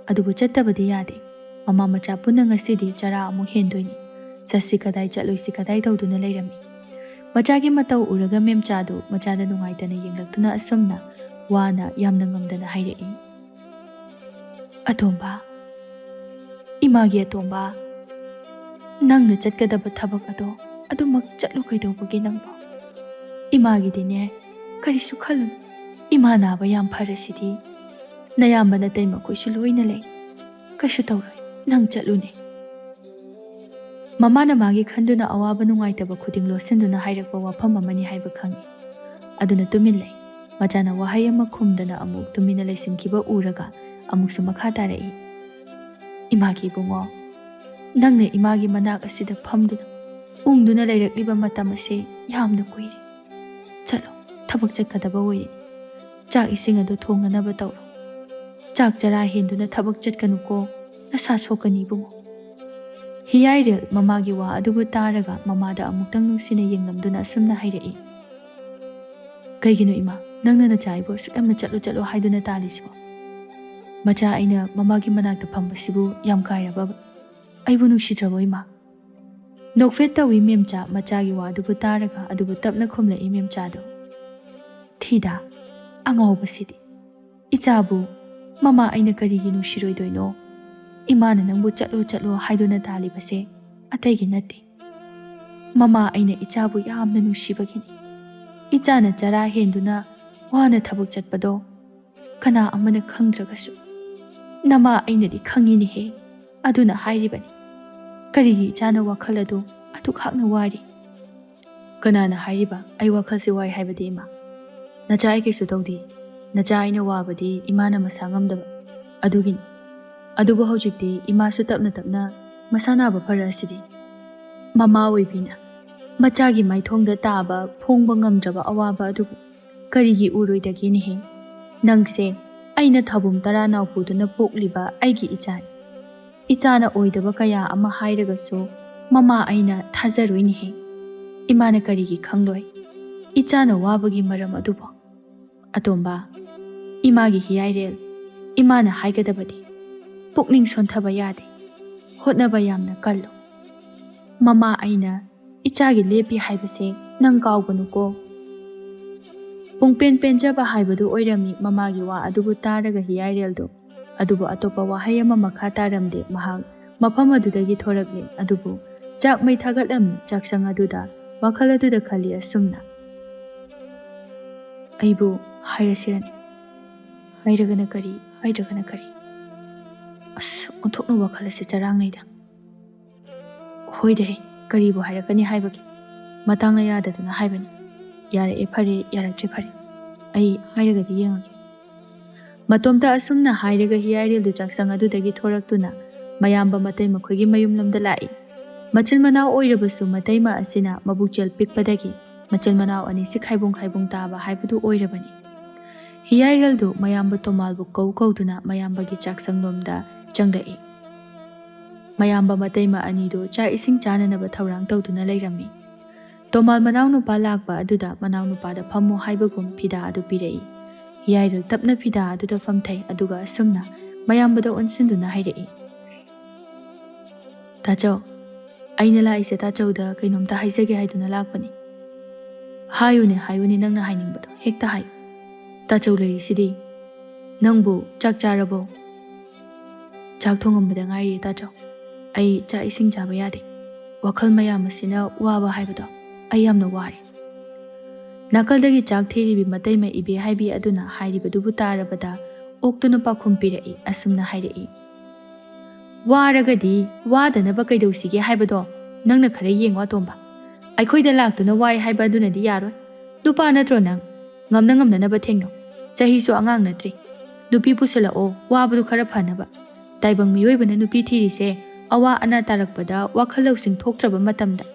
ꯑꯗꯨꯕꯨ ꯆꯠꯇꯕꯗꯤ ꯌꯥꯗꯦ꯫ ꯃꯃꯥ ꯃꯆꯥ ꯄꯨꯟꯅ ꯉꯁꯤꯗꯤ ꯆꯔꯥ ꯑꯃꯨꯛ ꯍꯦꯟꯗꯣꯏꯅꯤ꯫ ꯆꯠꯁꯤ ꯀꯗꯥꯏ, ꯆꯠꯂꯣꯏꯁꯤ ꯀꯗꯥꯏ ꯇꯧꯗꯨꯅ ꯂꯩꯔꯝꯃꯤ꯫ ꯃꯆꯥꯒꯤ ꯃꯇꯧ ꯎꯔꯒ ꯃꯦꯝꯆꯥꯗꯨ ꯃꯆꯥꯗ ꯅꯨꯡꯉꯥꯏꯇꯅ ꯌꯦꯡꯂꯛꯇꯨꯅ ꯑꯁꯨꯝꯅ ꯋꯥꯅ ꯌꯥꯝꯅ ꯉꯝꯗꯅ ꯍꯥꯏꯔꯛꯏ, "ꯑꯇꯣꯝꯕ, ꯏꯃꯥꯒꯤ ꯑꯇꯣꯝꯕ, ꯅꯪꯅ ꯆꯠꯀꯗꯕ ꯊꯕꯛ ꯑꯗꯣ ꯑꯗꯨꯃꯛ ꯆꯠꯂꯨ ꯀꯩꯗꯧꯕꯒꯦ ꯅꯪꯕꯣ? ꯏꯃꯥꯒꯤꯗꯤꯅꯦ, ꯀꯔꯤꯁꯨ ꯈꯜꯂꯨꯅꯨ꯫ ꯏꯃꯥ ꯅꯥꯕ ꯌꯥꯝ ꯐꯔꯁꯤꯗꯤ꯫ ꯅꯌꯥꯝꯕ ꯅꯇꯩ ꯃꯈꯣꯏꯁꯨ ꯂꯣꯏꯅ ꯂꯩ꯫ ꯀꯩꯁꯨ ꯇꯧꯔꯣꯏ, ꯅꯪ ꯆꯠꯂꯨꯅꯦ꯫" ꯃꯃꯥꯅ ꯃꯥꯒꯤ ꯈꯟꯗꯨꯅ ꯑꯋꯥꯕ ꯅꯨꯡꯉꯥꯏꯇꯕ ꯈꯨꯗꯤꯡ ꯂꯣꯠꯁꯤꯟꯗꯨꯅ ꯍꯥꯏꯔꯛꯄ ꯋꯥꯐꯝ ꯑꯃꯅꯤ ꯍꯥꯏꯕ ꯈꯪꯏ꯫ ꯑꯗꯨꯅ ꯇꯨꯃꯤꯟ ꯂꯩ꯫ ꯃꯆꯥꯅ ꯋꯥꯍꯩ ꯑꯃ ꯈꯨꯝꯗꯅ ꯑꯃꯨꯛ ꯇꯨꯃꯤꯟꯅ ꯂꯩꯁꯤꯟꯈꯤꯕ ꯎꯔꯒ ꯑꯃꯨꯛꯁꯨ ꯃꯈꯥ ꯇꯥꯔꯛꯏ, "ꯏꯃꯥꯒꯤ ꯏꯕꯨꯡꯉꯣ, ꯅꯪꯅ ꯏꯃꯥꯒꯤ ꯃꯅꯥꯛ ꯑꯁꯤꯗ ꯐꯝꯗꯨꯅ ꯎꯪꯗꯨꯅ ꯂꯩꯔꯛꯂꯤꯕ ꯃꯇꯝ ꯑꯁꯤ ꯌꯥꯝꯅ ꯀꯨꯏꯔꯦ꯫ ꯆꯠꯂꯣ, ꯊꯕꯛ ꯆꯠꯀꯗꯕ ꯑꯣꯏꯔꯦ꯫ ꯆꯥꯛ ꯏꯁꯤꯡ ꯑꯗꯨ ꯊꯣꯡꯅꯅꯕ ꯇꯧꯔꯣ꯫ ꯆꯥꯛ ꯆꯔꯥ ꯍꯦꯟꯗꯨꯅ ꯊꯕꯛ ꯆꯠꯀꯅꯨꯀꯣ, ꯅꯁꯥ ꯁꯣꯛꯀꯅꯤ ꯏꯕꯨꯡꯉꯣ꯫" ꯍꯤꯌꯥꯏꯔꯦꯜ ꯃꯃꯥꯒꯤ ꯋꯥ ꯑꯗꯨꯕꯨ ꯇꯥꯔꯒ ꯃꯃꯥꯗ ꯑꯃꯨꯛꯇꯪ ꯅꯨꯡꯁꯤꯅ ꯌꯦꯡꯂꯝꯗꯨꯅ ꯑꯁꯨꯝꯅ ꯍꯥꯏꯔꯛꯏ, "ꯀꯩꯒꯤꯅꯣ ꯏꯃꯥ, ꯅꯪꯅ ꯅꯆꯥ ꯑꯩꯕꯨ ꯑꯁꯨꯛ ꯌꯥꯝꯅ ꯆꯠꯂꯨ ꯆꯠꯂꯨ ꯍꯥꯏꯗꯨꯅ ꯇꯥꯜꯂꯤꯁꯤꯕꯣ? ꯃꯆꯥ ꯑꯩꯅ ꯃꯃꯥꯒꯤ ꯃꯅꯥꯛꯇ ꯐꯝꯕꯁꯤꯕꯨ ꯌꯥꯝ ꯀꯥꯏꯔꯕꯕ?" "ꯑꯩꯕꯨ ꯅꯨꯡꯁꯤꯗ꯭ꯔꯕꯣ, ꯏꯃꯥ?" ꯅꯣꯛꯐꯦꯠ ꯇꯧꯏ ꯃꯦꯝꯆꯥ ꯃꯆꯥꯒꯤ ꯋꯥꯗꯨꯕꯨ ꯇꯥꯔꯒ, ꯑꯗꯨꯕꯨ ꯇꯞꯅ ꯈꯨꯝꯂꯛꯏ ꯃꯦꯝꯆꯥꯗꯣ꯫ "ꯊꯤꯗ, ꯑꯉꯥꯎꯕꯁꯤꯗꯤ꯫ ꯏꯆꯥꯕꯨ ꯃꯃꯥ ꯑꯩꯅ ꯀꯔꯤꯒꯤ ꯅꯨꯡꯁꯤꯔꯣꯏꯗꯣꯏꯅꯣ? ꯏꯃꯥꯅ ꯅꯪꯕꯨ ꯆꯠꯂꯣ ꯆꯠꯂꯣ ꯍꯥꯏꯗꯨꯅ ꯇꯥꯜꯂꯤꯕꯁꯦ ꯑꯇꯩꯒꯤ ꯅꯠꯇꯦ꯫ ꯃꯃꯥ ꯑꯩꯅ ꯏꯆꯥꯕꯨ ꯌꯥꯝꯅ ꯅꯨꯡꯁꯤꯕꯒꯤꯅꯤ꯫ ꯏꯆꯥꯅ ꯆꯔꯥ ꯍꯦꯟꯗꯨꯅ ꯋꯥꯅ ꯊꯕꯛ ꯆꯠꯄꯗꯣ ꯀꯅꯥ ꯑꯃꯅ ꯈꯪꯗ꯭ꯔꯒꯁꯨ ꯅꯃꯥ ꯑꯩꯅꯗꯤ ꯈꯪꯉꯤꯅꯦꯍꯦ꯫ ꯑꯗꯨꯅ ꯍꯥꯏꯔꯤꯕꯅꯤ꯫ ꯀꯔꯤꯒꯤ ꯏꯆꯥꯅ ꯋꯥꯈꯜ ꯑꯗꯨ ꯑꯗꯨꯛ ꯍꯥꯛꯅ ꯋꯥꯔꯤ?" "ꯀꯅꯥꯅ ꯍꯥꯏꯔꯤꯕ ꯑꯩ ꯋꯥꯈꯜꯁꯦ ꯋꯥꯏ ꯍꯥꯏꯕꯗꯤ, ꯏꯃꯥ? ꯅꯆꯥ ꯑꯩ ꯀꯩꯁꯨ ꯇꯧꯗꯦ꯫ ꯅꯆꯥ ꯑꯩꯅ ꯋꯥꯕꯗꯤ ꯏꯃꯥꯅ ꯃꯁꯥ ꯉꯝꯗꯕ ꯑꯗꯨꯒꯤꯅꯤ꯫ ꯑꯗꯨꯕꯨ ꯍꯧꯖꯤꯛꯇꯤ ꯏꯃꯥꯁꯨ ꯇꯞꯅ ꯇꯞꯅ ꯃꯁꯥ ꯅꯥꯕ ꯐꯔꯛꯑꯁꯤꯗꯤ꯫ ꯃꯃꯥ ꯑꯣꯏꯕꯤꯅ ꯃꯆꯥꯒꯤ ꯃꯥꯏꯊꯣꯡꯗ ꯇꯥꯕ ꯐꯣꯡꯕ ꯉꯝꯗ꯭ꯔꯕ ꯑꯋꯥꯕ ꯑꯗꯨꯕꯨ ꯀꯔꯤꯒꯤ ꯎꯔꯣꯏꯗꯒꯦꯅꯦꯍꯦ? ꯅꯪꯁꯦ ꯑꯩꯅ ꯊꯥꯕꯨꯝ ꯇꯔꯥ ꯅꯥꯎꯄꯨꯗꯨꯅ ꯄꯣꯛꯂꯤꯕ ꯑꯩꯒꯤ ꯏꯆꯥꯅꯤ꯫ ꯏꯆꯥꯅ ꯑꯣꯏꯗꯕ ꯀꯌꯥ ꯑꯃ ꯍꯥꯏꯔꯒꯁꯨ ꯃꯃꯥ ꯑꯩꯅ ꯊꯥꯖꯔꯣꯏꯅꯦꯍꯦ꯫ ꯏꯃꯥꯅ ꯀꯔꯤꯒꯤ ꯈꯪꯂꯣꯏ ꯏꯆꯥꯅ ꯋꯥꯕꯒꯤ ꯃꯔꯝ ꯑꯗꯨꯕꯨ? ꯑꯇꯣꯝꯕ, ꯏꯃꯥꯒꯤ ꯍꯤꯌꯥꯏꯔꯦꯜ, ꯏꯃꯥꯅ ꯍꯥꯏꯒꯗꯕꯗꯤ ꯄꯨꯛꯅꯤꯡ ꯁꯣꯟꯊꯕ ꯌꯥꯗꯦ꯫ ꯍꯣꯠꯅꯕ ꯌꯥꯝꯅ ꯀꯜꯂꯨ꯫ ꯃꯃꯥ ꯑꯩꯅ ꯏꯆꯥꯒꯤ ꯂꯦꯞꯄꯤ ꯍꯥꯏꯕꯁꯦ ꯅꯪ ꯀꯥꯎꯒꯅꯨꯀꯣ꯫" ꯄꯨꯡꯄꯦꯟ ꯄꯦꯟꯖꯕ ꯍꯥꯏꯕꯗꯨ ꯑꯣꯏꯔꯝꯃꯤ ꯃꯃꯥꯒꯤ ꯋꯥ ꯑꯗꯨꯕꯨ ꯇꯥꯔꯒ ꯍꯤꯌꯥꯏꯔꯦꯜꯗꯨ꯫ ꯑꯗꯨꯕꯨ ꯑꯇꯣꯞꯄ ꯋꯥꯍꯩ ꯑꯃ ꯃꯈꯥ ꯇꯥꯔꯝꯗꯦ꯫ ꯃꯍꯥꯛ ꯃꯐꯝ ꯑꯗꯨꯗꯒꯤ ꯊꯣꯔꯛꯂꯦ꯫ ꯑꯗꯨꯕꯨ ꯆꯥꯛ ꯃꯩ ꯊꯥꯒꯠꯂꯝꯃꯤ꯫ ꯆꯥꯛꯁꯪ ꯑꯗꯨꯗ ꯋꯥꯈꯜ ꯑꯗꯨꯗ ꯈꯜꯂꯤ ꯑꯁꯨꯝꯅ, "ꯑꯩꯕꯨ ꯍꯥꯏꯔꯁꯤꯔꯅꯤ? ꯍꯥꯏꯔꯒꯅ ꯀꯔꯤ? ꯍꯥꯏꯗ꯭ꯔꯒꯅ ꯀꯔꯤ? ꯑꯁ, ꯑꯣꯟꯊꯣꯛꯅ ꯋꯥꯈꯜ ꯑꯁꯤ ꯆꯔꯥꯡꯅꯩꯗ꯫ ꯍꯣꯏꯗꯍꯦ, ꯀꯔꯤꯕꯨ ꯍꯥꯏꯔꯛꯀꯅꯤ ꯍꯥꯏꯕꯒꯤ? ꯃꯇꯥꯡꯅ ꯌꯥꯗꯗꯨꯅ ꯍꯥꯏꯕꯅꯤ꯫ ꯌꯥꯔꯛꯑꯦ ꯐꯔꯦ, ꯌꯥꯔꯛꯇ꯭ꯔꯦ ꯐꯔꯦ꯫ ꯑꯩ ꯍꯥꯏꯔꯒꯗꯤ ꯌꯦꯡꯉꯒꯦ꯫" ꯃꯇꯣꯝꯇ ꯑꯁꯨꯝꯅ ꯍꯥꯏꯔꯒ ꯍꯤꯌꯥꯏꯔꯦꯜꯗꯨ ꯆꯥꯛꯁꯪ ꯑꯗꯨꯗꯒꯤ ꯊꯣꯔꯛꯇꯨꯅ ꯃꯌꯥꯝꯕ ꯃꯇꯩ ꯃꯈꯣꯏꯒꯤ ꯃꯌꯨꯝ ꯂꯣꯝꯗ ꯂꯥꯛꯏ꯫ ꯃꯆꯤꯟ ꯃꯅꯥꯎ ꯑꯣꯏꯔꯕꯁꯨ ꯃꯇꯩꯃ ꯑꯁꯤꯅ ꯃꯕꯨꯛꯆꯦꯜ ꯄꯤꯛꯄꯗꯒꯤ ꯃꯆꯤꯟ ꯃꯅꯥꯎ ꯑꯅꯤꯁꯤ ꯈꯥꯏꯕꯨꯡ ꯈꯥꯏꯕꯨꯡ ꯇꯥꯕ ꯍꯥꯏꯕꯗꯨ ꯑꯣꯏꯔꯕꯅꯤ꯫ ꯍꯤꯌꯥꯏꯔꯦꯜꯗꯨ ꯃꯌꯥꯝꯕ ꯇꯣꯃꯥꯜꯕꯨ ꯀꯧ ꯀꯧꯗꯨꯅ ꯃꯌꯥꯝꯕꯒꯤ ꯆꯥꯛꯁꯪ ꯂꯣꯝꯗ ꯆꯪꯂꯛꯏ꯫ ꯃꯌꯥꯝꯕ ꯃꯇꯩꯃ ꯑꯅꯤꯗꯨ ꯆꯥꯛ ꯏꯁꯤꯡ ꯆꯥꯅꯅꯕ ꯊꯧꯔꯥꯡ ꯇꯧꯗꯨꯅ ꯂꯩꯔꯝꯃꯤ꯫ ꯇꯣꯃꯥꯜ ꯃꯅꯥꯎꯅꯨꯄꯥ ꯂꯥꯛꯄ ꯑꯗꯨꯗ ꯃꯅꯥꯎꯅꯨꯄꯥꯗ ꯐꯝꯃꯨ ꯍꯥꯏꯕꯒꯨꯝ ꯐꯤꯗꯥ ꯑꯗꯨ ꯄꯤꯔꯛꯏ꯫ ꯍꯤꯌꯥꯏꯔꯦꯜ ꯇꯞꯅ ꯐꯤꯗꯥ ꯑꯗꯨꯗ ꯐꯝꯊꯩ, ꯑꯗꯨꯒ ꯑꯁꯨꯝꯅ ꯃꯌꯥꯝꯕꯗ ꯑꯣꯟꯁꯤꯟꯗꯨꯅ ꯍꯥꯏꯔꯛꯏ, "ꯇꯥꯆꯧ, ꯑꯩꯅ ꯂꯥꯛꯏꯁꯦ ꯇꯥꯆꯧꯗ ꯀꯩꯅꯣꯝꯇ ꯍꯥꯏꯖꯒꯦ ꯍꯥꯏꯗꯨꯅ ꯂꯥꯛꯄꯅꯤ꯫" "ꯍꯥꯏꯌꯨꯅꯦ, ꯍꯥꯏꯌꯨꯅꯦ, ꯅꯪꯅ ꯍꯥꯏꯅꯤꯡꯕꯗꯣ ꯍꯦꯛꯇ ꯍꯥꯏꯌꯨ꯫ ꯇꯥꯆꯧ ꯂꯩꯔꯤꯁꯤꯗꯤ꯫ ꯅꯪꯕꯨ ꯆꯥꯛ ꯆꯥꯔꯕꯣ?" "ꯆꯥꯛ ꯊꯣꯡꯉꯝꯕꯗ ꯉꯥꯏꯔꯤ ꯇꯥꯆꯧ꯫ ꯑꯩ ꯆꯥꯛ ꯏꯁꯤꯡ ꯆꯥꯕ ꯌꯥꯗꯦ꯫ ꯋꯥꯈꯜ ꯃꯌꯥꯝ ꯑꯁꯤꯅ ꯋꯥꯕ ꯍꯥꯏꯕꯗꯣ꯫ ꯑꯩ ꯌꯥꯝꯅ ꯋꯥꯔꯦ꯫" ꯅꯥꯀꯜꯗꯒꯤ ꯆꯥꯛ ꯊꯤꯔꯤꯕꯤ ꯃꯇꯩꯃ ꯏꯕꯦ ꯍꯥꯏꯕꯤ ꯑꯗꯨꯅ ꯍꯥꯏꯔꯤꯕꯗꯨꯕꯨ ꯇꯥꯔꯕꯗ ꯑꯣꯛꯇꯨꯅ ꯄꯥꯎꯈꯨꯝ ꯄꯤꯔꯛꯏ, ꯑꯁꯨꯝꯅ ꯍꯥꯏꯔꯛꯏ꯫ "ꯋꯥꯔꯒꯗꯤ ꯋꯥꯗꯅꯕ ꯀꯩꯗꯧꯁꯤꯒꯦ ꯍꯥꯏꯕꯗꯣ ꯅꯪꯅ ꯈꯔ ꯌꯦꯡꯉꯣ ꯑꯇꯣꯝꯕ꯫ ꯑꯩꯈꯣꯏꯗ ꯂꯥꯛꯇꯨꯅ ꯋꯥꯏ ꯍꯥꯏꯕ ꯑꯗꯨꯅꯗꯤ ꯌꯥꯔꯣꯏ꯫ ꯅꯨꯄꯥ ꯅꯠꯇ꯭ꯔꯣ ꯅꯪ? ꯉꯝꯅ ꯉꯝꯅꯅꯕ ꯊꯦꯡꯅꯧ꯫ ꯆꯍꯤꯁꯨ ꯑꯉꯥꯡ ꯅꯠꯇ꯭ꯔꯤ꯫ ꯅꯨꯄꯤ ꯄꯨꯁꯤꯜꯂꯛꯑꯣ, ꯋꯥꯕꯗꯨ ꯈꯔ ꯐꯅꯕ꯫ ꯇꯥꯏꯕꯪ ꯃꯤꯑꯣꯏꯕꯅ ꯅꯨꯄꯤ ꯊꯤꯔꯤꯁꯦ ꯑꯋꯥ ꯑꯅꯥ ꯇꯥꯔꯛꯄꯗ ꯋꯥꯈꯜ ꯂꯧꯁꯤꯡ ꯊꯣꯛꯇ꯭ꯔꯕ ꯃꯇꯝꯗ,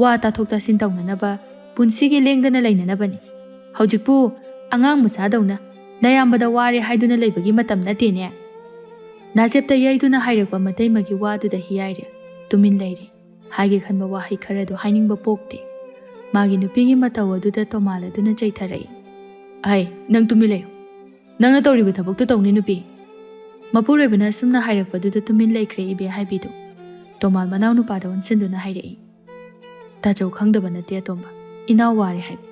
ꯋꯥ ꯇꯥꯊꯣꯛ ꯇꯥꯁꯤꯟ ꯇꯧꯅꯅꯕ, ꯄꯨꯟꯁꯤꯒꯤ ꯂꯦꯡꯗꯅ ꯂꯩꯅꯅꯕꯅꯤ꯫ ꯍꯧꯖꯤꯛꯄꯨ ꯑꯉꯥꯡ ꯃꯆꯥꯗꯧꯅ ꯅꯌꯥꯝꯕꯗ ꯋꯥꯔꯦ ꯍꯥꯏꯗꯨꯅ ꯂꯩꯕꯒꯤ ꯃꯇꯝ ꯅꯠꯇꯦꯅꯦ꯫" ꯅꯥꯆꯦꯞꯇ ꯌꯩꯗꯨꯅ ꯍꯥꯏꯔꯛꯄ ꯃꯇꯩꯃꯒꯤ ꯋꯥꯗꯨꯗ ꯍꯤꯌꯥꯏꯔꯦ꯫ ꯇꯨꯃꯤꯟ ꯂꯩꯔꯦ꯫ ꯍꯥꯏꯒꯦ ꯈꯟꯕ ꯋꯥꯍꯩ ꯈꯔꯗꯨ ꯍꯥꯏꯅꯤꯡꯕ ꯄꯣꯛꯇꯦ꯫ ꯃꯥꯒꯤ ꯅꯨꯄꯤꯒꯤ ꯃꯇꯧ ꯑꯗꯨꯗ ꯇꯣꯃꯥꯜ ꯑꯗꯨꯅ ꯆꯩꯊꯔꯛꯏ꯫ "ꯑꯩ, ꯅꯪ ꯇꯨꯃꯤꯟ ꯂꯩꯌꯨ꯫ ꯅꯪꯅ ꯇꯧꯔꯤꯕ ꯊꯕꯛꯇꯨ ꯇꯧꯅꯤ ꯅꯨꯄꯤ꯫" ꯃꯄꯨꯔꯣꯏꯕꯅ ꯑꯁꯨꯝꯅ ꯍꯥꯏꯔꯛꯄꯗꯨꯗ ꯇꯨꯃꯤꯟ ꯂꯩꯈ꯭ꯔꯦ ꯏꯕꯦ ꯍꯥꯏꯕꯤꯗꯨ꯫ ꯇꯣꯃꯥꯜ ꯃꯅꯥꯎꯅꯨꯄꯥꯗ ꯑꯣꯟꯁꯤꯟꯗꯨꯅ ꯍꯥꯏꯔꯛꯏ꯫ "ꯇꯥꯆꯧ ꯈꯪꯗꯕ ꯅꯠꯇꯦ ꯑꯇꯣꯝꯕ꯫ ꯏꯅꯥꯎ ꯋꯥꯔꯦ ꯍꯥꯏꯕ꯫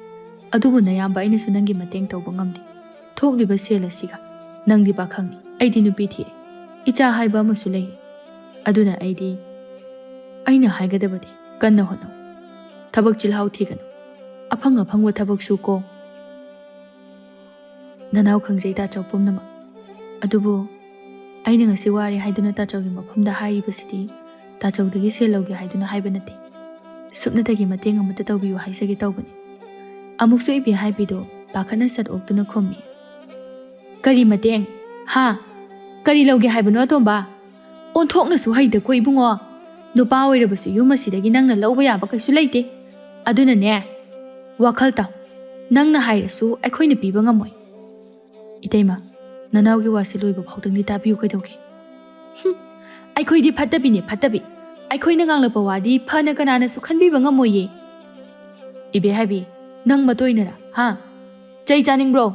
ꯑꯗꯨꯕꯨ ꯅꯌꯥꯝꯕ ꯑꯩꯅꯁꯨ ꯅꯪꯒꯤ ꯃꯇꯦꯡ ꯇꯧꯕ ꯉꯝꯗꯦ꯫ ꯊꯣꯛꯂꯤꯕ ꯁꯦꯜ ꯑꯁꯤꯒ ꯅꯪꯗꯤ ꯄꯥꯈꯪꯅꯤ, ꯑꯩꯗꯤ ꯅꯨꯄꯤ ꯊꯤꯔꯦ꯫ ꯏꯆꯥ ꯍꯥꯏꯕ ꯑꯃꯁꯨ ꯂꯩꯔꯦ꯫ ꯑꯗꯨꯅ ꯑꯩꯗꯤ, ꯑꯩꯅ ꯍꯥꯏꯒꯗꯕꯗꯤ ꯀꯟꯅ ꯍꯣꯠꯅꯧ꯫ ꯊꯕꯛ ꯆꯤꯜꯍꯥꯎ ꯊꯤꯒꯅꯨ꯫ ꯑꯐꯪ ꯑꯐꯪꯕ ꯊꯕꯛ ꯁꯨ ꯀꯣ꯫" "ꯅꯅꯥꯎ ꯈꯪꯖꯩ ꯇꯥꯆꯧ ꯄꯨꯝꯅꯃꯛ꯫ ꯑꯗꯨꯕꯨ ꯑꯩꯅ ꯉꯁꯤ ꯋꯥꯔꯦ ꯍꯥꯏꯗꯨꯅ ꯇꯥꯆꯧꯒꯤ ꯃꯐꯝꯗ ꯍꯥꯏꯔꯤꯕꯁꯤꯗꯤ ꯇꯥꯆꯧꯗꯒꯤ ꯁꯦꯜ ꯂꯧꯒꯦ ꯍꯥꯏꯗꯨꯅ ꯍꯥꯏꯕ ꯅꯠꯇꯦ꯫ ꯁꯨꯞꯅꯇꯒꯤ ꯃꯇꯦꯡ ꯑꯃꯇ ꯇꯧꯕꯤꯌꯨ ꯍꯥꯏꯖꯒꯦ ꯇꯧꯕꯅꯤ꯫" ꯑꯃꯨꯛꯁꯨ ꯏꯕꯦ ꯍꯥꯏꯕꯤꯗꯨ ꯄꯥꯈꯠꯅ ꯁꯠ ꯑꯣꯛꯇꯨꯅ ꯈꯨꯝꯃꯤ꯫ "ꯀꯔꯤ ꯃꯇꯦꯡ? ꯍꯥ? ꯀꯔꯤ ꯂꯧꯒꯦ ꯍꯥꯏꯕꯅꯣ ꯑꯇꯣꯝꯕ? ꯑꯣꯟꯊꯣꯛꯅꯁꯨ ꯍꯩꯗꯀꯣ ꯏꯕꯨꯡꯉꯣ꯫ ꯅꯨꯄꯥ ꯑꯣꯏꯔꯕꯁꯨ ꯌꯨꯝ ꯑꯁꯤꯗꯒꯤ ꯅꯪꯅ ꯂꯧꯕ ꯌꯥꯕ ꯀꯩꯁꯨ ꯂꯩꯇꯦ꯫ ꯑꯗꯨꯅꯅꯦ, ꯋꯥꯈꯜ ꯇꯥꯎ꯫ ꯅꯪꯅ ꯍꯥꯏꯔꯁꯨ ꯑꯩꯈꯣꯏꯅ ꯄꯤꯕ ꯉꯝꯃꯣꯏ꯫" "ꯏꯇꯩꯃ, ꯅꯅꯥꯎꯒꯤ ꯋꯥꯁꯤ ꯂꯣꯏꯕ ꯐꯥꯎꯗꯪꯗꯤ ꯇꯥꯕꯤꯌꯨ ꯀꯩꯗꯧꯒꯦ?" "ꯍꯨꯝ, ꯑꯩꯈꯣꯏꯗꯤ ꯐꯠꯇꯕꯤꯅꯦ, ꯐꯠꯇꯕꯤ꯫ ꯑꯩꯈꯣꯏꯅ ꯉꯥꯡꯂꯛꯄ ꯋꯥꯗꯤ ꯐꯅ ꯀꯅꯥꯅꯁꯨ ꯈꯟꯕꯤꯕ ꯉꯝꯃꯣꯏꯌꯦ꯫" "ꯏꯕꯦ ꯍꯥꯏꯕꯤ, ꯅꯪ ꯃꯇꯣꯏꯅꯔꯥ, ꯍꯥ? ꯆꯩ ꯆꯥꯅꯤꯡꯕ꯭ꯔꯣ?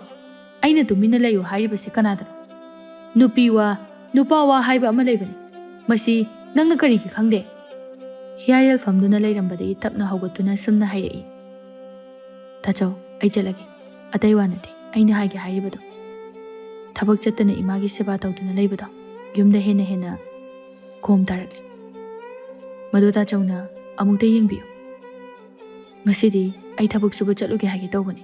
ꯑꯩꯅ ꯇꯨꯃꯤꯟꯅ ꯂꯩꯌꯨ ꯍꯥꯏꯔꯤꯕꯁꯤ ꯀꯅꯥꯗꯅꯣ? ꯅꯨꯄꯤ ꯋꯥ, ꯅꯨꯄꯥ ꯋꯥ ꯍꯥꯏꯕ ꯑꯃ ꯂꯩꯕꯅꯤ꯫ ꯃꯁꯤ "ꯅꯪꯅ ꯀꯔꯤꯒꯤ ꯈꯪꯗꯦ?" ꯍꯤꯌꯥꯏꯔꯦꯜ ꯐꯝꯗꯨꯅ ꯂꯩꯔꯝꯕꯗꯒꯤ ꯇꯞꯅ ꯍꯧꯒꯠꯇꯨꯅ ꯁꯨꯝꯅ ꯍꯥꯏꯔꯛꯏ꯫ "ꯇꯥꯆꯧ, ꯑꯩ ꯆꯠꯂꯒꯦ꯫ ꯑꯇꯩ ꯋꯥ ꯅꯠꯇꯦ, ꯑꯩꯅ ꯍꯥꯏꯒꯦ ꯍꯥꯏꯔꯤꯕꯗꯣ꯫ ꯊꯕꯛ ꯆꯠꯇꯅ ꯏꯃꯥꯒꯤ ꯁꯦꯕꯥ ꯇꯧꯗꯨꯅ ꯂꯩꯕꯗꯣ ꯌꯨꯝꯗ ꯍꯦꯟꯅ ꯍꯦꯟꯅ ꯀꯣꯝ ꯇꯥꯔꯛꯂꯦ꯫ ꯃꯗꯨ ꯇꯥꯆꯧꯅ ꯑꯃꯨꯛꯇ ꯌꯦꯡꯕꯤꯌꯨ꯫ ꯉꯁꯤꯗꯤ ꯑꯩ ꯊꯕꯛ ꯁꯨꯕ ꯆꯠꯂꯨꯒꯦ ꯍꯥꯏꯒꯦ ꯇꯧꯕꯅꯤ꯫"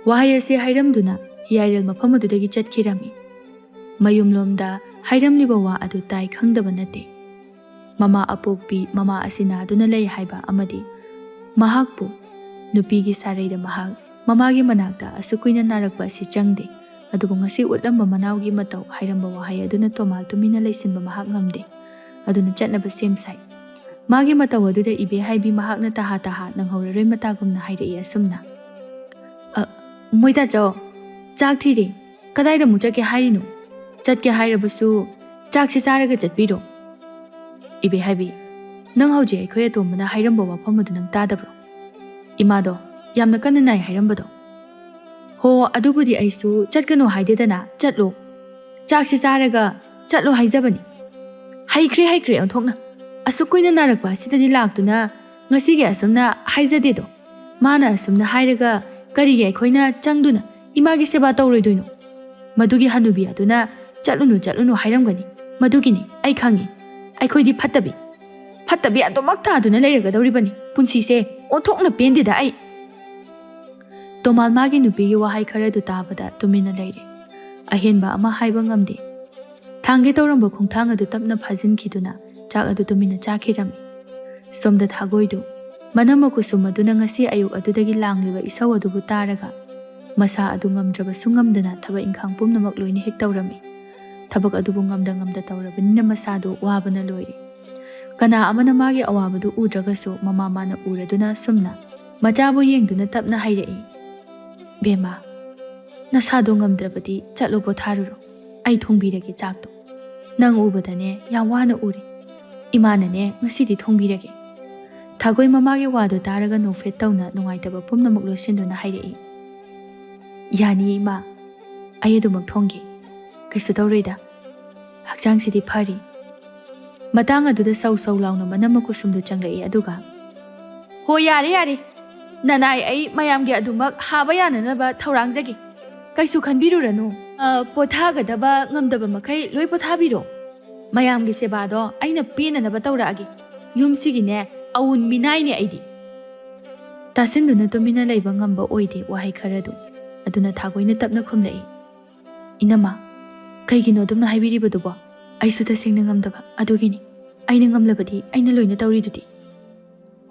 ꯋꯥꯍꯩ ꯑꯁꯤ ꯍꯥꯏꯔꯝꯗꯨꯅ ꯍꯤꯌꯥꯏꯔꯦꯜ ꯃꯐꯝ ꯑꯗꯨꯗꯒꯤ ꯆꯠꯈꯤꯔꯝꯃꯤ꯫ ꯃꯌꯨꯝꯂꯣꯝꯗ ꯍꯥꯏꯔꯝꯂꯤꯕ ꯋꯥ ꯑꯗꯨ ꯇꯥꯏ ꯈꯪꯗꯕ ꯅꯠꯇꯦ꯫ ꯃꯃꯥ ꯑꯄꯣꯛꯄꯤ, ꯃꯃꯥ ꯑꯁꯤ ꯅꯥꯗꯨꯅ ꯂꯩ ꯍꯥꯏꯕ ꯑꯃꯗꯤ ꯃꯍꯥꯛꯄꯨ ꯅꯨꯄꯤꯒꯤ ꯁꯥꯔꯩꯗ ꯃꯍꯥꯛ ꯃꯃꯥꯒꯤ ꯃꯅꯥꯛꯇ ꯑꯁꯨꯛ ꯀꯨꯏꯅ ꯅꯥꯔꯛꯄ ꯑꯁꯤ ꯆꯪꯗꯦ꯫ ꯑꯗꯨꯕꯨ ꯉꯁꯤ ꯎꯠꯂꯝꯕ ꯃꯅꯥꯎꯒꯤ ꯃꯇꯧ, ꯍꯥꯏꯔꯝꯕ ꯋꯥꯍꯩ ꯑꯗꯨꯅ ꯇꯣꯃꯥꯜ ꯇꯨꯃꯤꯟꯅ ꯂꯩꯁꯤꯟꯕ ꯃꯍꯥꯛ ꯉꯝꯗꯦ꯫ ꯑꯗꯨꯅ ꯆꯠꯅꯕ ꯁꯦꯝ ꯁꯥꯏ꯫ ꯃꯥꯒꯤ ꯃꯇꯧ ꯑꯗꯨꯗ ꯏꯕꯦ ꯍꯥꯏꯕꯤ ꯃꯍꯥꯛꯅ ꯇꯍꯥ ꯇꯍꯥ ꯅꯪꯍꯧꯔꯔꯣꯏ ꯃꯇꯥꯒꯨꯝꯅ ꯍꯥꯏꯔꯛꯏ ꯑꯁꯨꯝꯅ, "ꯑ, ꯃꯣꯏ ꯇꯥꯆꯧ, ꯆꯥꯛ ꯊꯤꯔꯦ꯫ ꯀꯗꯥꯏꯗ ꯑꯃꯨꯛ ꯆꯠꯀꯦ ꯍꯥꯏꯔꯤꯅꯣ? ꯆꯠꯀꯦ ꯍꯥꯏꯔꯕꯁꯨ ꯆꯥꯛꯁꯤ ꯆꯥꯔꯒ ꯆꯠꯄꯤꯔꯣ꯫" ꯏꯕꯦ ꯍꯥꯏꯕꯤ, "ꯅꯪ ꯍꯧꯖꯤꯛ ꯑꯩꯈꯣꯏ ꯑꯇꯣꯝꯕꯅ ꯍꯥꯏꯔꯝꯕ ꯋꯥꯐꯝ ꯑꯗꯨ ꯅꯪ ꯇꯥꯗꯕ꯭ꯔꯣ? ꯏꯃꯥꯗꯣ ꯌꯥꯝꯅ ꯀꯟꯅ ꯅꯥꯏ ꯍꯥꯏꯔꯝꯕꯗꯣ?" "ꯍꯣ, ꯑꯗꯨꯕꯨꯗꯤ ꯑꯩꯁꯨ ꯆꯠꯀꯅꯨ ꯍꯥꯏꯗꯦꯗꯅ, ꯆꯠꯂꯣ꯫ ꯆꯥꯛꯁꯤ ꯆꯥꯔꯒ ꯆꯠꯂꯣ ꯍꯥꯏꯖꯕꯅꯤ꯫" ꯍꯩꯈ꯭ꯔꯦ, ꯍꯩꯈ꯭ꯔꯦ ꯑꯣꯟꯊꯣꯛꯅ꯫ ꯑꯁꯨꯛ ꯀꯨꯏꯅ ꯅꯥꯔꯛꯄ ꯑꯁꯤꯗꯗꯤ ꯂꯥꯛꯇꯨꯅ ꯉꯁꯤꯒꯤ ꯑꯁꯨꯝꯅ ꯍꯥꯏꯖꯗꯦꯗꯣ꯫ ꯃꯥꯅ ꯑꯁꯨꯝꯅ ꯍꯥꯏꯔꯒ ꯀꯔꯤꯒꯤ ꯑꯩꯈꯣꯏꯅ ꯆꯪꯗꯨꯅ ꯏꯃꯥꯒꯤ ꯁꯦꯕꯥ ꯇꯧꯔꯣꯏꯗꯣꯏꯅꯣ? ꯃꯗꯨꯒꯤ ꯍꯅꯨꯕꯤ ꯑꯗꯨꯅ "ꯆꯠꯂꯨꯅꯨ, ꯆꯠꯂꯨꯅꯨ" ꯍꯥꯏꯔꯝꯒꯅꯤ꯫ ꯃꯗꯨꯒꯤꯅꯤ, ꯑꯩ ꯈꯪꯉꯤ꯫ ꯑꯩꯈꯣꯏꯗꯤ ꯐꯠꯇꯕꯤ, ꯐꯠꯇꯕꯤ ꯑꯗꯨꯃꯛ ꯇꯥꯗꯨꯅ ꯂꯩꯔꯒꯗꯧꯔꯤꯕꯅꯤ꯫ ꯄꯨꯟꯁꯤꯁꯦ ꯑꯣꯟꯊꯣꯛꯅ ꯄꯦꯟꯗꯦꯗ ꯑꯩ꯫ ꯇꯣꯃꯥꯜ ꯃꯥꯒꯤ ꯅꯨꯄꯤꯒꯤ ꯋꯥꯍꯩ ꯈꯔꯗꯨ ꯇꯥꯕꯗ ꯇꯨꯃꯤꯟꯅ ꯂꯩꯔꯦ꯫ ꯑꯍꯦꯟꯕ ꯑꯃ ꯍꯥꯏꯕ ꯉꯝꯗꯦ꯫ ꯊꯥꯡꯒꯦ ꯇꯧꯔꯝꯕ ꯈꯣꯡꯊꯥꯡ ꯑꯗꯨ ꯇꯞꯅ ꯐꯥꯖꯤꯟꯈꯤꯗꯨꯅ ꯆꯥꯛ ꯑꯗꯨ ꯇꯨꯃꯤꯟꯅ ꯆꯥꯈꯤꯔꯝꯃꯤ꯫ ꯁꯣꯝꯗ ꯊꯥꯒꯣꯏꯗꯨ ꯃꯅꯝ ꯃꯀꯨ ꯁꯨꯝ ꯑꯗꯨꯅ ꯉꯁꯤ ꯑꯌꯨꯛ ꯑꯗꯨꯗꯒꯤ ꯂꯥꯡꯂꯤꯕ ꯏꯁꯧ ꯑꯗꯨꯕꯨ ꯇꯥꯔꯒ ꯃꯁꯥ ꯑꯗꯨ ꯉꯝꯗ꯭ꯔꯕꯁꯨ ꯉꯝꯗꯅ ꯊꯕꯛ ꯏꯪꯈꯥꯡ ꯄꯨꯝꯅꯃꯛ ꯂꯣꯏꯅ ꯍꯦꯛ ꯇꯧꯔꯝꯃꯤ꯫ ꯊꯕꯛ ꯑꯗꯨꯕꯨ ꯉꯝꯗ ꯉꯝꯗ ꯇꯧꯔꯕꯅꯤꯅ ꯃꯁꯥꯗꯨ ꯋꯥꯕꯅ ꯂꯣꯏꯔꯦ꯫ ꯀꯅꯥ ꯑꯃꯅ ꯃꯥꯒꯤ ꯑꯋꯥꯕꯗꯨ ꯎꯗ꯭ꯔꯒꯁꯨ ꯃꯃꯥ ꯃꯥꯅ ꯎꯔꯗꯨꯅ ꯁꯨꯝꯅ ꯃꯆꯥꯕꯨ ꯌꯦꯡꯗꯨꯅ ꯇꯞꯅ ꯍꯥꯏꯔꯛꯏ, "ꯕꯦꯝꯃ, ꯅꯁꯥꯗꯣ ꯉꯝꯗ꯭ꯔꯕꯗꯤ ꯆꯠꯂꯣ ꯄꯣꯊꯥꯔꯨꯔꯣ꯫ ꯑꯩ ꯊꯣꯡꯕꯤꯔꯒꯦ ꯆꯥꯛꯇꯣ꯫ ꯅꯪ ꯎꯕꯗꯅꯦ ꯌꯥꯝ ꯋꯥꯅ ꯎꯔꯦ꯫ ꯏꯃꯥꯅꯅꯦ ꯉꯁꯤꯗꯤ ꯊꯣꯡꯕꯤꯔꯒꯦ꯫" ꯊꯥꯒꯣꯏ ꯃꯃꯥꯒꯤ ꯋꯥꯗꯣ ꯇꯥꯔꯒ ꯅꯣꯛꯐꯦꯠ ꯇꯧꯅ ꯅꯨꯡꯉꯥꯏꯇꯕ ꯄꯨꯝꯅꯃꯛ ꯂꯣꯏꯁꯤꯟꯗꯨꯅ ꯍꯥꯏꯔꯛꯏ, "ꯌꯥꯅꯤ ꯏꯃꯥ, ꯑꯩ ꯑꯗꯨꯃꯛ ꯊꯣꯡꯒꯦ꯫ ꯀꯩꯁꯨ ꯇꯧꯔꯣꯏꯗ꯫ ꯍꯛꯆꯥꯡꯁꯤꯗꯤ ꯐꯔꯤ꯫" ꯃꯇꯥꯡ ꯑꯗꯨꯗ ꯁꯧ ꯁꯧ ꯂꯥꯎꯅ ꯃꯅꯝꯃ ꯀꯨꯁꯨꯝꯗꯨ ꯆꯪꯂꯛꯏ, ꯑꯗꯨꯒ "ꯍꯣ, ꯌꯥꯔꯦ, ꯌꯥꯔꯦ꯫ ꯅꯅꯥꯏ ꯑꯩ ꯃꯌꯥꯝꯒꯤ ꯑꯗꯨꯃꯛ ꯍꯥꯕ ꯌꯥꯅꯅꯕ ꯊꯧꯔꯥꯡꯖꯒꯦ꯫ ꯀꯩꯁꯨ ꯈꯟꯕꯤꯔꯨꯔꯅꯨ꯫ ꯑ, ꯄꯣꯊꯥꯒꯗꯕ ꯉꯝꯗꯕ ꯃꯈꯩ ꯂꯣꯏ ꯄꯣꯊꯥꯕꯤꯔꯣ꯫ ꯃꯌꯥꯝꯒꯤ ꯁꯦꯕꯥꯗꯣ ꯑꯩꯅ ꯄꯦꯟꯅꯅꯕ ꯇꯧꯔꯛꯑꯒꯦ꯫ ꯌꯨꯝꯁꯤꯒꯤꯅꯦ, ꯑꯋꯨꯟ ꯃꯤꯅꯥꯏꯅꯦ ꯑꯩꯗꯤ"꯫ ꯇꯥꯁꯤꯟꯗꯨꯅ ꯇꯨꯃꯤꯟꯅ ꯂꯩꯕ ꯉꯝꯕ ꯑꯣꯏꯗꯦ ꯋꯥꯍꯩ ꯈꯔꯗꯨ꯫ ꯑꯗꯨꯅ ꯊꯥꯒꯣꯏꯅ ꯇꯞꯅ ꯈꯨꯝꯂꯛꯏ, "ꯏꯅꯝꯃ, ꯀꯩꯒꯤꯅꯣ ꯑꯗꯨꯝꯅ ꯍꯥꯏꯕꯤꯔꯤꯕꯗꯨꯕꯣ? ꯑꯩꯁꯨ ꯇꯁꯦꯡꯅ ꯉꯝꯗꯕ ꯑꯗꯨꯒꯤꯅꯤ꯫ ꯑꯩꯅ ꯉꯝꯂꯕꯗꯤ ꯑꯩꯅ ꯂꯣꯏꯅ ꯇꯧꯔꯤꯗꯨꯗꯤ"꯫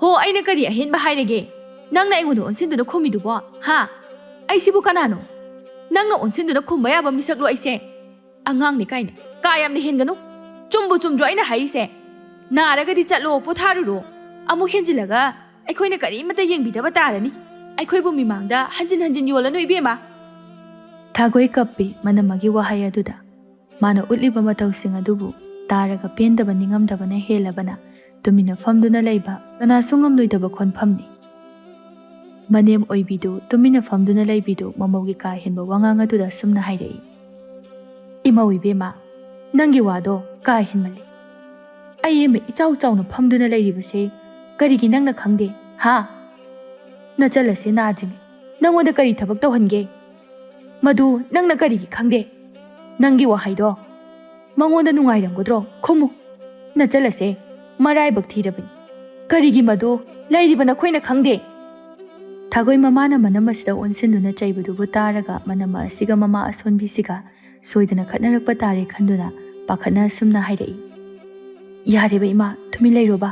"ꯍꯣ, ꯑꯩꯅ ꯀꯔꯤ ꯑꯍꯦꯟꯕ ꯍꯥꯏꯔꯒꯦ? ꯅꯪꯅ ꯑꯩꯉꯣꯟꯗ ꯑꯣꯟꯁꯤꯟꯗꯨꯅ ꯈꯨꯝꯃꯤꯗꯨꯕꯣ? ꯍꯥ? ꯑꯩꯁꯤꯕꯨ ꯀꯅꯥꯅꯣ? ꯅꯪꯅ ꯑꯣꯟꯁꯤꯟꯗꯨꯅ ꯈꯨꯝꯕ ꯌꯥꯕ ꯃꯤꯁꯛꯂꯣ ꯑꯩꯁꯦ? ꯑꯉꯥꯡꯅꯤ ꯀꯥꯏꯅ ꯀꯥ ꯌꯥꯝꯅ ꯍꯦꯟꯒꯅꯨ꯫ ꯆꯨꯝꯕꯨ ꯆꯨꯝꯗ꯭ꯔꯣ ꯑꯩꯅ ꯍꯥꯏꯔꯤꯁꯦ? ꯅꯥꯔꯒꯗꯤ ꯆꯠꯂꯣ, ꯄꯣꯊꯥꯔꯨꯔꯣ꯫ ꯑꯃꯨꯛ ꯍꯦꯟꯖꯤꯜꯂꯒ ꯑꯩꯈꯣꯏꯅ ꯀꯔꯤꯃꯠꯇ ꯌꯦꯡꯕꯤꯗꯕ ꯇꯥꯔꯅꯤ꯫ ꯑꯩꯈꯣꯏꯕꯨ ꯃꯤꯃꯥꯡꯗ ꯍꯟꯖꯤꯟ ꯍꯟꯖꯤꯟ ꯌꯣꯜꯂꯅꯨ, ꯏꯕꯦꯝꯃ"꯫ ꯊꯥꯒꯣꯏ ꯀꯞꯄꯤ ꯃꯅꯝꯃꯒꯤ ꯋꯥꯍꯩ ꯑꯗꯨꯗ꯫ ꯃꯥꯅ ꯎꯠꯂꯤꯕ ꯃꯇꯧꯁꯤꯡ ꯑꯗꯨꯕꯨ ꯇꯥꯔꯒ ꯄꯦꯟꯗꯕ ꯅꯤꯡꯉꯝꯗꯕꯅ ꯍꯦꯜꯂꯕꯅ ꯇꯨꯃꯤꯟꯅ ꯐꯝꯗꯨꯅ ꯂꯩꯕ ꯀꯅꯥꯁꯨ ꯉꯝꯂꯣꯏꯗꯕ ꯈꯣꯟꯐꯝꯅꯤ꯫ ꯃꯅꯦꯝ ꯑꯣꯏꯕꯤꯗꯨ ꯇꯨꯃꯤꯟꯅ ꯐꯝꯗꯨꯅ ꯂꯩꯕꯤꯗꯨ ꯃꯃꯧꯒꯤ ꯀꯥ ꯍꯦꯟꯕ ꯋꯥꯉꯥꯡ ꯑꯗꯨꯗ ꯑꯁꯨꯝꯅ ꯍꯥꯏꯔꯛꯏ, "ꯏꯃꯧ ꯏꯕꯦꯝꯃ, ꯅꯪꯒꯤ ꯋꯥꯗꯣ ꯀꯥ ꯍꯦꯟꯃꯜꯂꯤ꯫ ꯑꯩ ꯑꯃ ꯏꯆꯥꯎ ꯆꯥꯎꯅ ꯐꯝꯗꯨꯅ ꯂꯩꯔꯤꯕꯁꯦ ꯀꯔꯤꯒꯤ ꯅꯪꯅ ꯈꯪꯗꯦ, ꯍꯥ? ꯅꯆꯜ ꯑꯁꯦ ꯅꯥꯗ꯭ꯔꯤꯉꯩ ꯅꯪꯉꯣꯟꯗ ꯀꯔꯤ ꯊꯕꯛ ꯇꯧꯍꯟꯒꯦ? ꯃꯗꯨ ꯅꯪꯅ ꯀꯔꯤꯒꯤ ꯈꯪꯗꯦ? ꯅꯪꯒꯤ ꯋꯥꯍꯩꯗꯣ ꯃꯉꯣꯟꯗ ꯅꯨꯡꯉꯥꯏꯔꯝꯒꯗ꯭ꯔꯣ? ꯈꯨꯝꯃꯨ꯫ ꯅꯆꯜ ꯑꯁꯦ ꯃꯔꯥꯏꯕꯛ ꯊꯤꯔꯕꯅꯤ꯫ ꯀꯔꯤꯒꯤ ꯃꯗꯨ ꯂꯩꯔꯤꯕ ꯅꯈꯣꯏꯅ ꯈꯪꯗꯦ?" ꯊꯥꯒꯣꯏ ꯃꯃꯥꯅ ꯃꯅꯝ ꯑꯁꯤꯗ ꯑꯣꯟꯁꯤꯟꯗꯨꯅ ꯆꯩꯕꯗꯨꯕꯨ ꯇꯥꯔꯒ ꯃꯅꯝ ꯑꯁꯤꯒ ꯃꯃꯥ ꯑꯁꯣꯟꯕꯤꯁꯤꯒ ꯁꯣꯏꯗꯅ ꯈꯠꯅꯔꯛꯄ ꯇꯥꯔꯦ ꯈꯟꯗꯨꯅ ꯄꯥꯈꯠꯅ ꯑꯁꯨꯝꯅ ꯍꯥꯏꯔꯛꯏ, "ꯌꯥꯔꯦꯕ ꯏꯃꯥ, ꯇꯨꯃꯤꯟ ꯂꯩꯔꯣꯕ꯫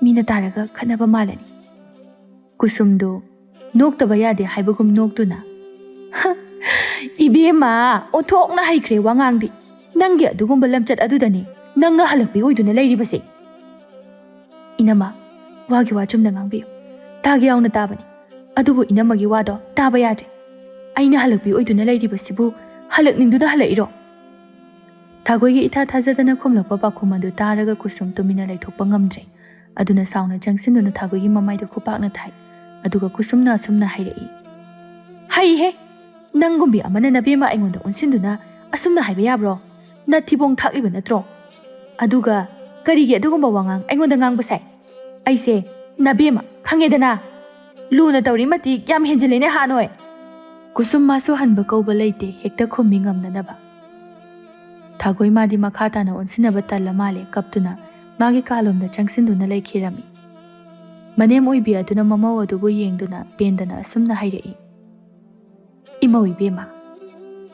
ꯃꯤꯅ ꯇꯥꯔꯒ ꯈꯠꯅꯕ ꯃꯥꯜꯂꯅꯤ"꯫ ꯀꯨꯁꯨꯝꯗꯨ ꯅꯣꯛꯇꯕ ꯌꯥꯗꯦ ꯍꯥꯏꯕꯒꯨꯝ ꯅꯣꯛꯇꯨꯅ, "ꯍ, ꯏꯕꯦꯝꯃ, ꯑꯣꯟꯊꯣꯛꯅ ꯍꯩꯈ꯭ꯔꯦ ꯋꯥꯉꯥꯡꯗꯤ꯫ ꯅꯪꯒꯤ ꯑꯗꯨꯒꯨꯝꯕ ꯂꯝꯆꯠ ꯑꯗꯨꯗꯅꯤ ꯅꯪꯅ ꯍꯜꯂꯛꯄꯤ ꯑꯣꯏꯗꯨꯅ ꯂꯩꯔꯤꯕꯁꯦ"꯫ "ꯏꯅꯝꯃ, ꯋꯥꯒꯤ ꯋꯥ ꯆꯨꯝꯅ ꯉꯥꯡꯕꯤꯌꯨ꯫ ꯇꯥꯒꯦ ꯌꯥꯎꯅ ꯇꯥꯕꯅꯤ꯫ ꯑꯗꯨꯕꯨ ꯏꯅꯝꯃꯒꯤ ꯋꯥꯗꯣ ꯇꯥꯕ ꯌꯥꯗ꯭ꯔꯦ꯫ ꯑꯩꯅ ꯍꯜꯂꯛꯄꯤ ꯑꯣꯏꯗꯨꯅ ꯂꯩꯔꯤꯕꯁꯤꯕꯨ ꯍꯜꯂꯛꯅꯤꯡꯗꯨꯅ ꯍꯜꯂꯛꯏꯔꯣ?" ꯊꯥꯒꯣꯏꯒꯤ ꯏꯊꯥ ꯊꯥꯖꯗꯅ ꯈꯨꯝꯂꯛꯄ ꯄꯥꯎꯈꯨꯝ ꯑꯗꯨ ꯇꯥꯔꯒ ꯀꯨꯁꯨꯝ ꯇꯨꯃꯤꯟꯅ ꯂꯩꯊꯣꯛꯄ ꯉꯝꯗ꯭ꯔꯦ꯫ ꯑꯗꯨꯅ ꯁꯥꯎꯅ ꯆꯪꯁꯤꯟꯗꯨꯅ ꯊꯥꯒꯣꯏꯒꯤ ꯃꯃꯥꯏꯗ ꯈꯨꯄꯥꯛꯅ ꯊꯥꯏ꯫ ꯑꯗꯨꯒ ꯀꯨꯁꯨꯝꯅ ꯑꯁꯨꯝꯅ ꯍꯥꯏꯔꯛꯏ, "ꯍꯩꯍꯦ! ꯅꯪꯒꯨꯝꯕꯤ ꯑꯃꯅ ꯅꯕꯦꯝꯃ ꯑꯩꯉꯣꯟꯗ ꯑꯣꯟꯁꯤꯟꯗꯨꯅ ꯑꯁꯨꯝꯅ ꯍꯥꯏꯕ ꯌꯥꯕ꯭ꯔꯣ? ꯅꯊꯤꯕꯣꯡ ꯊꯥꯛꯂꯤꯕ ꯅꯠꯇ꯭ꯔꯣ? ꯑꯗꯨꯒ "ꯀꯔꯤꯒꯤ ꯑꯗꯨꯒꯨꯝꯕ ꯋꯥꯉꯥꯡ ꯑꯩꯉꯣꯟꯗ ꯉꯥꯡꯕ ꯁꯥꯏ? ꯑꯩꯁꯦ ꯅꯕꯦꯝꯃ, ꯈꯪꯉꯦꯗꯅ? ꯂꯨꯅ ꯇꯧꯔꯤ ꯃꯇꯤꯛ ꯌꯥꯝ ꯍꯦꯟꯖꯤꯜꯂꯦꯅꯦ ꯍꯥ ꯅꯣꯏ?" ꯀꯨꯁꯨꯝ ꯃꯥꯁꯨ ꯍꯟꯕ ꯀꯧꯕ ꯂꯩꯇꯦ, ꯍꯦꯛꯇ ꯈꯨꯝꯃꯤ ꯉꯝꯅꯅꯕ꯫ ꯊꯥꯒꯣꯏ ꯃꯥꯗꯤ ꯃꯈꯥ ꯇꯥꯅ ꯑꯣꯟꯁꯤꯟꯅꯕ ꯇꯜꯂ ꯃꯥꯜꯂꯦ, ꯀꯞꯇꯨꯅ ꯃꯥꯒꯤ ꯀꯥꯂꯣꯝꯗ ꯆꯪꯁꯤꯟꯗꯨꯅ ꯂꯩꯈꯤꯔꯝꯃꯤ꯫ ꯃꯅꯦꯝ ꯑꯣꯏꯕꯤ ꯑꯗꯨꯅ ꯃꯃꯧ ꯑꯗꯨꯕꯨ ꯌꯦꯡꯗꯨꯅ ꯄꯦꯟꯗꯅ ꯑꯁꯨꯝꯅ ꯍꯥꯏꯔꯛꯏ, "ꯏꯃꯧ ꯏꯕꯦꯝꯃ,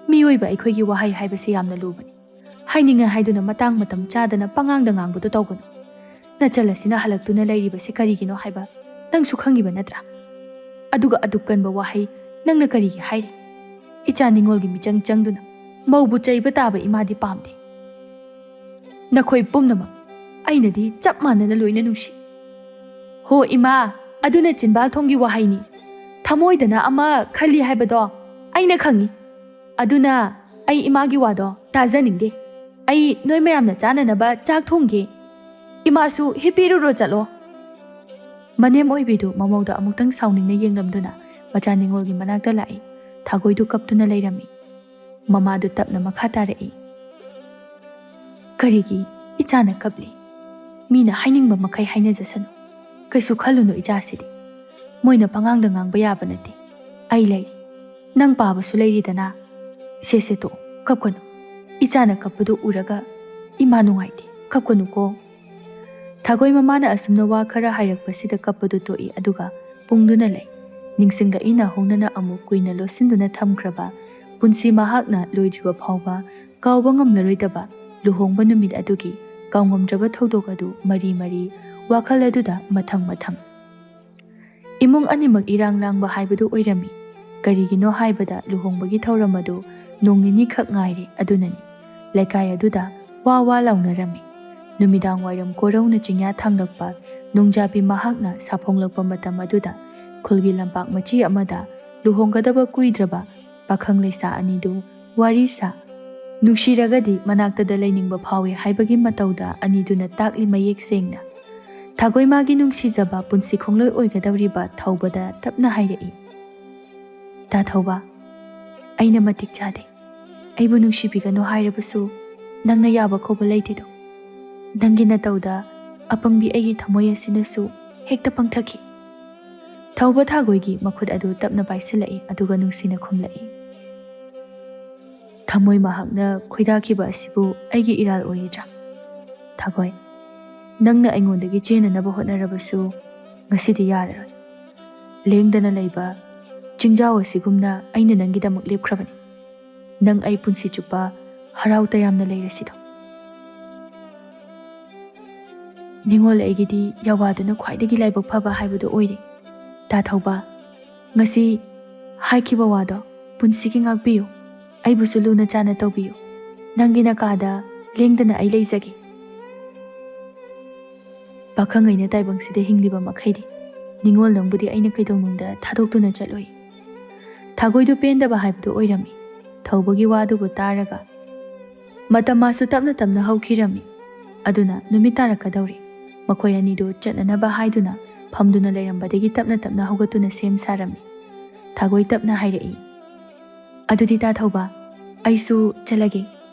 ꯃꯤꯑꯣꯏꯕ ꯑꯩꯈꯣꯏꯒꯤ ꯋꯥꯍꯩ ꯍꯥꯏꯕꯁꯤ ꯌꯥꯝꯅ ꯂꯨꯕꯅꯤ꯫ ꯍꯥꯏꯅꯤꯡꯉꯦ ꯍꯥꯏꯗꯨꯅ ꯃꯇꯥꯡ ꯃꯇꯝ ꯆꯥꯗꯅ ꯄꯉꯥꯡꯗ ꯉꯥꯡꯕꯗꯨ ꯇꯧꯒꯅꯨ꯫ ꯅꯆꯜ ꯑꯁꯤꯅ ꯍꯜꯂꯛꯇꯨꯅ ꯂꯩꯔꯤꯕꯁꯤ ꯀꯔꯤꯒꯤꯅꯣ ꯍꯥꯏꯕ ꯅꯪꯁꯨ ꯈꯪꯉꯤꯕ ꯅꯠꯇ꯭ꯔꯥ? ꯑꯗꯨꯒ ꯑꯗꯨꯛ ꯀꯟꯕ ꯋꯥꯍꯩ ꯅꯪꯅ ꯀꯔꯤꯒꯤ ꯍꯥꯏꯔꯤ? ꯏꯆꯥ ꯅꯤꯉꯣꯜꯒꯤ ꯃꯤꯆꯪ ꯆꯪꯗꯨꯅ ꯃꯧꯕꯨ ꯆꯩꯕ ꯇꯥꯕ ꯏꯃꯥꯗꯤ ꯄꯥꯝꯗꯦ꯫ ꯅꯈꯣꯏ ꯄꯨꯝꯅꯃꯛ ꯑꯩꯅꯗꯤ ꯆꯞ ꯃꯥꯟꯅꯅ ꯂꯣꯏꯅ ꯅꯨꯡꯁꯤ꯫ ꯍꯣ ꯏꯃꯥ, ꯑꯗꯨꯅ ꯆꯤꯟꯕꯥꯜ ꯊꯣꯡꯒꯤ ꯋꯥꯍꯩꯅꯤ꯫ ꯊꯃꯣꯏꯗꯅ ꯑꯃ ꯈꯜꯂꯤ ꯍꯥꯏꯕꯗꯣ ꯑꯩꯅ ꯈꯪꯉꯤ꯫ ꯑꯗꯨꯅ ꯑꯩ ꯏꯃꯥꯒꯤ ꯋꯥꯗꯣ ꯇꯥꯖꯅꯤꯡꯗꯦ꯫ ꯑꯩ ꯅꯣꯏ ꯃꯌꯥꯝꯅ ꯆꯥꯅꯅꯕ ꯆꯥꯛ ꯊꯣꯡꯒꯦ꯫ ꯏꯃꯥꯁꯨ ꯍꯤꯞꯄꯤꯔꯨꯔꯣ ꯆꯠꯂꯣ꯫" ꯃꯅꯦꯝ ꯑꯣꯏꯕꯤꯗꯨ ꯃꯃꯧꯗ ꯑꯃꯨꯛꯇꯪ ꯁꯥꯎꯅꯤꯡꯅ ꯌꯦꯡꯂꯝꯗꯨꯅ ꯃꯆꯥ ꯅꯤꯉꯣꯜꯒꯤ ꯃꯅꯥꯛꯇ ꯂꯥꯛꯏ꯫ ꯊꯥꯒꯣꯏꯗꯨ ꯀꯞꯇꯨꯅ ꯂꯩꯔꯝꯃꯤ꯫ ꯃꯃꯥꯗꯨ ꯇꯞꯅ ꯃꯈꯥ ꯇꯥꯔꯛꯏ, "ꯀꯔꯤꯒꯤ ꯏꯆꯥꯅ ꯀꯞꯂꯤ? ꯃꯤꯅ ꯍꯥꯏꯅꯤꯡꯕ ꯃꯈꯩ ꯍꯥꯏꯅꯖꯁꯅꯨ꯫ ꯀꯩꯁꯨ ꯈꯜꯂꯨꯅꯨ ꯏꯆꯥꯁꯤꯗꯤ꯫ ꯃꯣꯏꯅ ꯄꯉꯥꯡꯗ ꯉꯥꯡꯕ ꯌꯥꯕ ꯅꯠꯇꯦ꯫ ꯑꯩ ꯂꯩꯔꯤ꯫ ꯅꯪ ꯄꯥꯕꯁꯨ ꯂꯩꯔꯤꯗꯅ꯫ ꯁꯦ ꯁꯦ ꯇꯣꯛꯑꯣ, ꯀꯞꯀꯅꯨ꯫ ꯏꯆꯥꯅ ꯀꯞꯄꯗꯨ ꯎꯔꯒ ꯏꯃꯥ ꯅꯨꯡꯉꯥꯏꯇꯦ꯫ ꯀꯞꯀꯅꯨꯀꯣ꯫" ꯊꯥꯒꯣꯏ ꯃꯃꯥꯅ ꯑꯁꯨꯝꯅ ꯋꯥ ꯈꯔ ꯍꯥꯏꯔꯛꯄꯁꯤꯗ ꯀꯞꯄꯗꯨ ꯇꯣꯛꯏ, ꯑꯗꯨꯒ ꯄꯨꯡꯗꯨꯅ ꯂꯩ꯫ ꯅꯤꯡꯁꯤꯡꯂꯛꯏ ꯅꯥꯍꯣꯡꯅꯅ ꯑꯃꯨꯛ ꯀꯨꯏꯅ ꯂꯣꯠꯁꯤꯟꯗꯨꯅ ꯊꯝꯈ꯭ꯔꯕ ꯄꯨꯟꯁꯤ ꯃꯍꯥꯛꯅ ꯂꯣꯏꯗ꯭ꯔꯤꯕ ꯐꯥꯎꯕ ꯀꯥꯎꯕ ꯉꯝꯂꯔꯣꯏꯗꯕ ꯂꯨꯍꯣꯡꯕ ꯅꯨꯃꯤꯠ ꯑꯗꯨꯒꯤ ꯀꯥꯎꯉꯝꯗ꯭ꯔꯕ ꯊꯧꯗꯣꯛ ꯑꯗꯨ ꯃꯔꯤ ꯃꯔꯤ ꯋꯥꯈꯜ ꯑꯗꯨꯗ ꯃꯊꯪ ꯃꯊꯪ꯫ ꯏꯃꯨꯡ ꯑꯅꯤꯃꯛ ꯏꯔꯥꯡ ꯂꯥꯡꯕ ꯍꯥꯏꯕꯗꯨ ꯑꯣꯏꯔꯝꯃꯤ꯫ ꯀꯔꯤꯒꯤꯅꯣ ꯍꯥꯏꯕꯗ ꯂꯨꯍꯣꯡꯕꯒꯤ ꯊꯧꯔꯝ ꯑꯗꯨ ꯅꯣꯡ ꯅꯤꯅꯤꯈꯛ ꯉꯥꯏꯔꯦ, ꯑꯗꯨꯅꯅꯤ꯫ ꯂꯩꯀꯥꯏ ꯑꯗꯨꯗ ꯋꯥ ꯋꯥ ꯂꯥꯎꯅꯔꯝꯃꯤ꯫ ꯅꯨꯃꯤꯗꯥꯡ ꯋꯥꯏꯔꯝ ꯀꯣꯔꯧꯅ ꯆꯤꯡꯌꯥ ꯊꯥꯡꯂꯛꯄ ꯅꯣꯡꯖꯥꯕꯤ ꯃꯍꯥꯛꯅ ꯁꯥꯐꯣꯡꯂꯛꯄ ꯃꯇꯝ ꯑꯗꯨꯗ ꯈꯨꯜꯒꯤ ꯂꯝꯄꯥꯛ ꯃꯆꯤ ꯑꯃꯗ ꯂꯨꯍꯣꯡꯒꯗꯕ ꯀꯨꯏꯗ꯭ꯔꯕ ꯄꯥꯈꯪ ꯂꯩꯁꯥ ꯑꯅꯤꯗꯨ ꯋꯥꯔꯤ ꯁꯥ, ꯅꯨꯡꯁꯤꯔꯒꯗꯤ ꯃꯅꯥꯛꯇꯗ ꯂꯩꯅꯤꯡꯕ ꯐꯥꯎꯏ ꯍꯥꯏꯕꯒꯤ ꯃꯇꯧꯗ ꯑꯅꯤꯗꯨꯅ ꯇꯥꯛꯂꯤ ꯃꯌꯦꯛ ꯁꯦꯡꯅ꯫ ꯊꯥꯒꯣꯏꯃꯥꯒꯤ ꯅꯨꯡꯁꯤꯖꯕ ꯄꯨꯟꯁꯤ ꯈꯣꯡꯂꯣꯏ ꯑꯣꯏꯒꯗꯧꯔꯤꯕ ꯊꯧꯕꯗ ꯇꯞꯅ ꯍꯥꯏꯔꯛꯏ, "ꯇꯥ ꯊꯧꯕ, ꯑꯩꯅ ꯃꯇꯤꯛ ꯆꯥꯗꯦ꯫ ꯑꯩꯕꯨ ꯅꯨꯡꯁꯤꯕꯤꯒꯅꯨ ꯍꯥꯏꯔꯕꯁꯨ ꯅꯪꯅ ꯌꯥꯕ ꯀꯧꯕ ꯂꯩꯇꯦꯗꯣ꯫ "ꯅꯪꯒꯤ ꯅꯇꯧꯗ ꯑꯄꯪꯕꯤ ꯑꯩꯒꯤ ꯊꯃꯣꯏ ꯑꯁꯤꯅꯁꯨ ꯍꯦꯛꯇ ꯄꯪꯊꯈꯤ꯫" ꯊꯧꯕ ꯊꯥꯒꯣꯏꯒꯤ ꯃꯈꯨꯠ ꯑꯗꯨ ꯇꯞꯅ ꯄꯥꯏꯁꯤꯜꯂꯛꯏ, ꯑꯗꯨꯒ ꯅꯨꯡꯁꯤꯅ ꯈꯨꯝꯂꯛꯏ, "ꯊꯃꯣꯏ ꯃꯍꯥꯛꯅ ꯈꯣꯏꯗꯥꯈꯤꯕ ꯑꯁꯤꯕꯨ ꯑꯩꯒꯤ ꯏꯔꯥꯜ ꯑꯣꯏꯔꯤꯗ꯭ꯔꯥ? ꯊꯥꯒꯣꯏ, ꯅꯪꯅ ꯑꯩꯉꯣꯟꯗꯒꯤ ꯆꯦꯟꯅꯅꯕ ꯍꯣꯠꯅꯔꯕꯁꯨ, ꯉꯁꯤꯗꯤ ꯌꯥꯔꯔꯣꯏ꯫ ꯂꯦꯡꯗꯅ ꯂꯩꯕ ꯆꯤꯡꯖꯥꯎ ꯑꯁꯤꯒꯨꯝꯅ ꯑꯩꯅ ꯅꯪꯒꯤꯗꯃꯛ ꯂꯦꯞꯈ꯭ꯔꯕꯅꯤ꯫ ꯅꯪ ꯑꯩ ꯄꯨꯟꯁꯤ ꯆꯨꯞꯄ ꯍꯔꯥꯎ ꯇꯌꯥꯝꯅ ꯂꯩꯔꯁꯤꯗꯣ꯫" "ꯅꯤꯉꯣꯜ, ꯑꯩꯒꯤꯗꯤ ꯌꯥꯋꯥꯗꯨꯅ ꯈ꯭ꯋꯥꯏꯗꯒꯤ ꯂꯥꯏꯕꯛ ꯐꯕ ꯍꯥꯏꯕꯗꯨ ꯑꯣꯏꯔꯦ꯫ ꯇꯥ ꯊꯧꯕ, ꯉꯁꯤ ꯍꯥꯏꯈꯤꯕ ꯋꯥꯗꯣ ꯄꯨꯟꯁꯤꯒꯤ ꯉꯥꯛꯄꯤꯌꯨ꯫ ꯑꯩꯕꯨꯁꯨ ꯂꯨꯅ ꯆꯥꯟꯅ ꯇꯧꯕꯤꯌꯨ꯫ ꯅꯪꯒꯤ ꯅꯀꯥꯗ ꯂꯦꯡꯗꯅ ꯑꯩ ꯂꯩꯖꯒꯦ꯫" "ꯄꯥꯈꯪ ꯑꯩꯅ ꯇꯥꯏꯕꯪꯁꯤꯗ ꯍꯤꯡꯂꯤꯕ ꯃꯈꯩꯗꯤ, ꯅꯤꯉꯣꯜ ꯅꯪꯕꯨꯗꯤ ꯑꯩꯅ ꯀꯩꯗꯧꯅꯨꯡꯗ ꯊꯥꯗꯣꯛꯇꯨꯅ ꯆꯠꯂꯣꯏ꯫" ꯊꯥꯒꯣꯏꯗꯨ ꯄꯦꯟꯗꯕ ꯍꯥꯏꯕꯗꯨ ꯑꯣꯏꯔꯝꯃꯤ꯫ ꯊꯧꯕꯒꯤ ꯋꯥꯗꯨꯕꯨ ꯇꯥꯔꯒ, ꯃꯇꯝ ꯃꯥꯁꯨ ꯇꯞꯅ ꯇꯞꯅ ꯍꯧꯈꯤꯔꯝꯃꯤ꯫ ꯑꯗꯨꯅ ꯅꯨꯃꯤꯠ ꯇꯥꯔꯛꯀꯗꯧꯔꯦ꯫ ꯃꯈꯣꯏ ꯑꯅꯤꯗꯨ ꯆꯠꯅꯅꯕ ꯍꯥꯏꯗꯨꯅ ꯐꯝꯗꯨꯅ ꯂꯩꯔꯝꯕꯗꯒꯤ ꯇꯞꯅ ꯇꯞꯅ ꯍꯧꯒꯠꯇꯨꯅ ꯁꯦꯝ ꯁꯥꯔꯝꯃꯤ꯫ ꯊꯥꯒꯣꯏ ꯇꯞꯅ ꯍꯥꯏꯔꯛꯏ, "ꯑꯗꯨꯗꯤ ꯇꯥ ꯊꯧꯕ, ꯑꯩꯁꯨ ꯆꯠꯂꯒꯦ꯫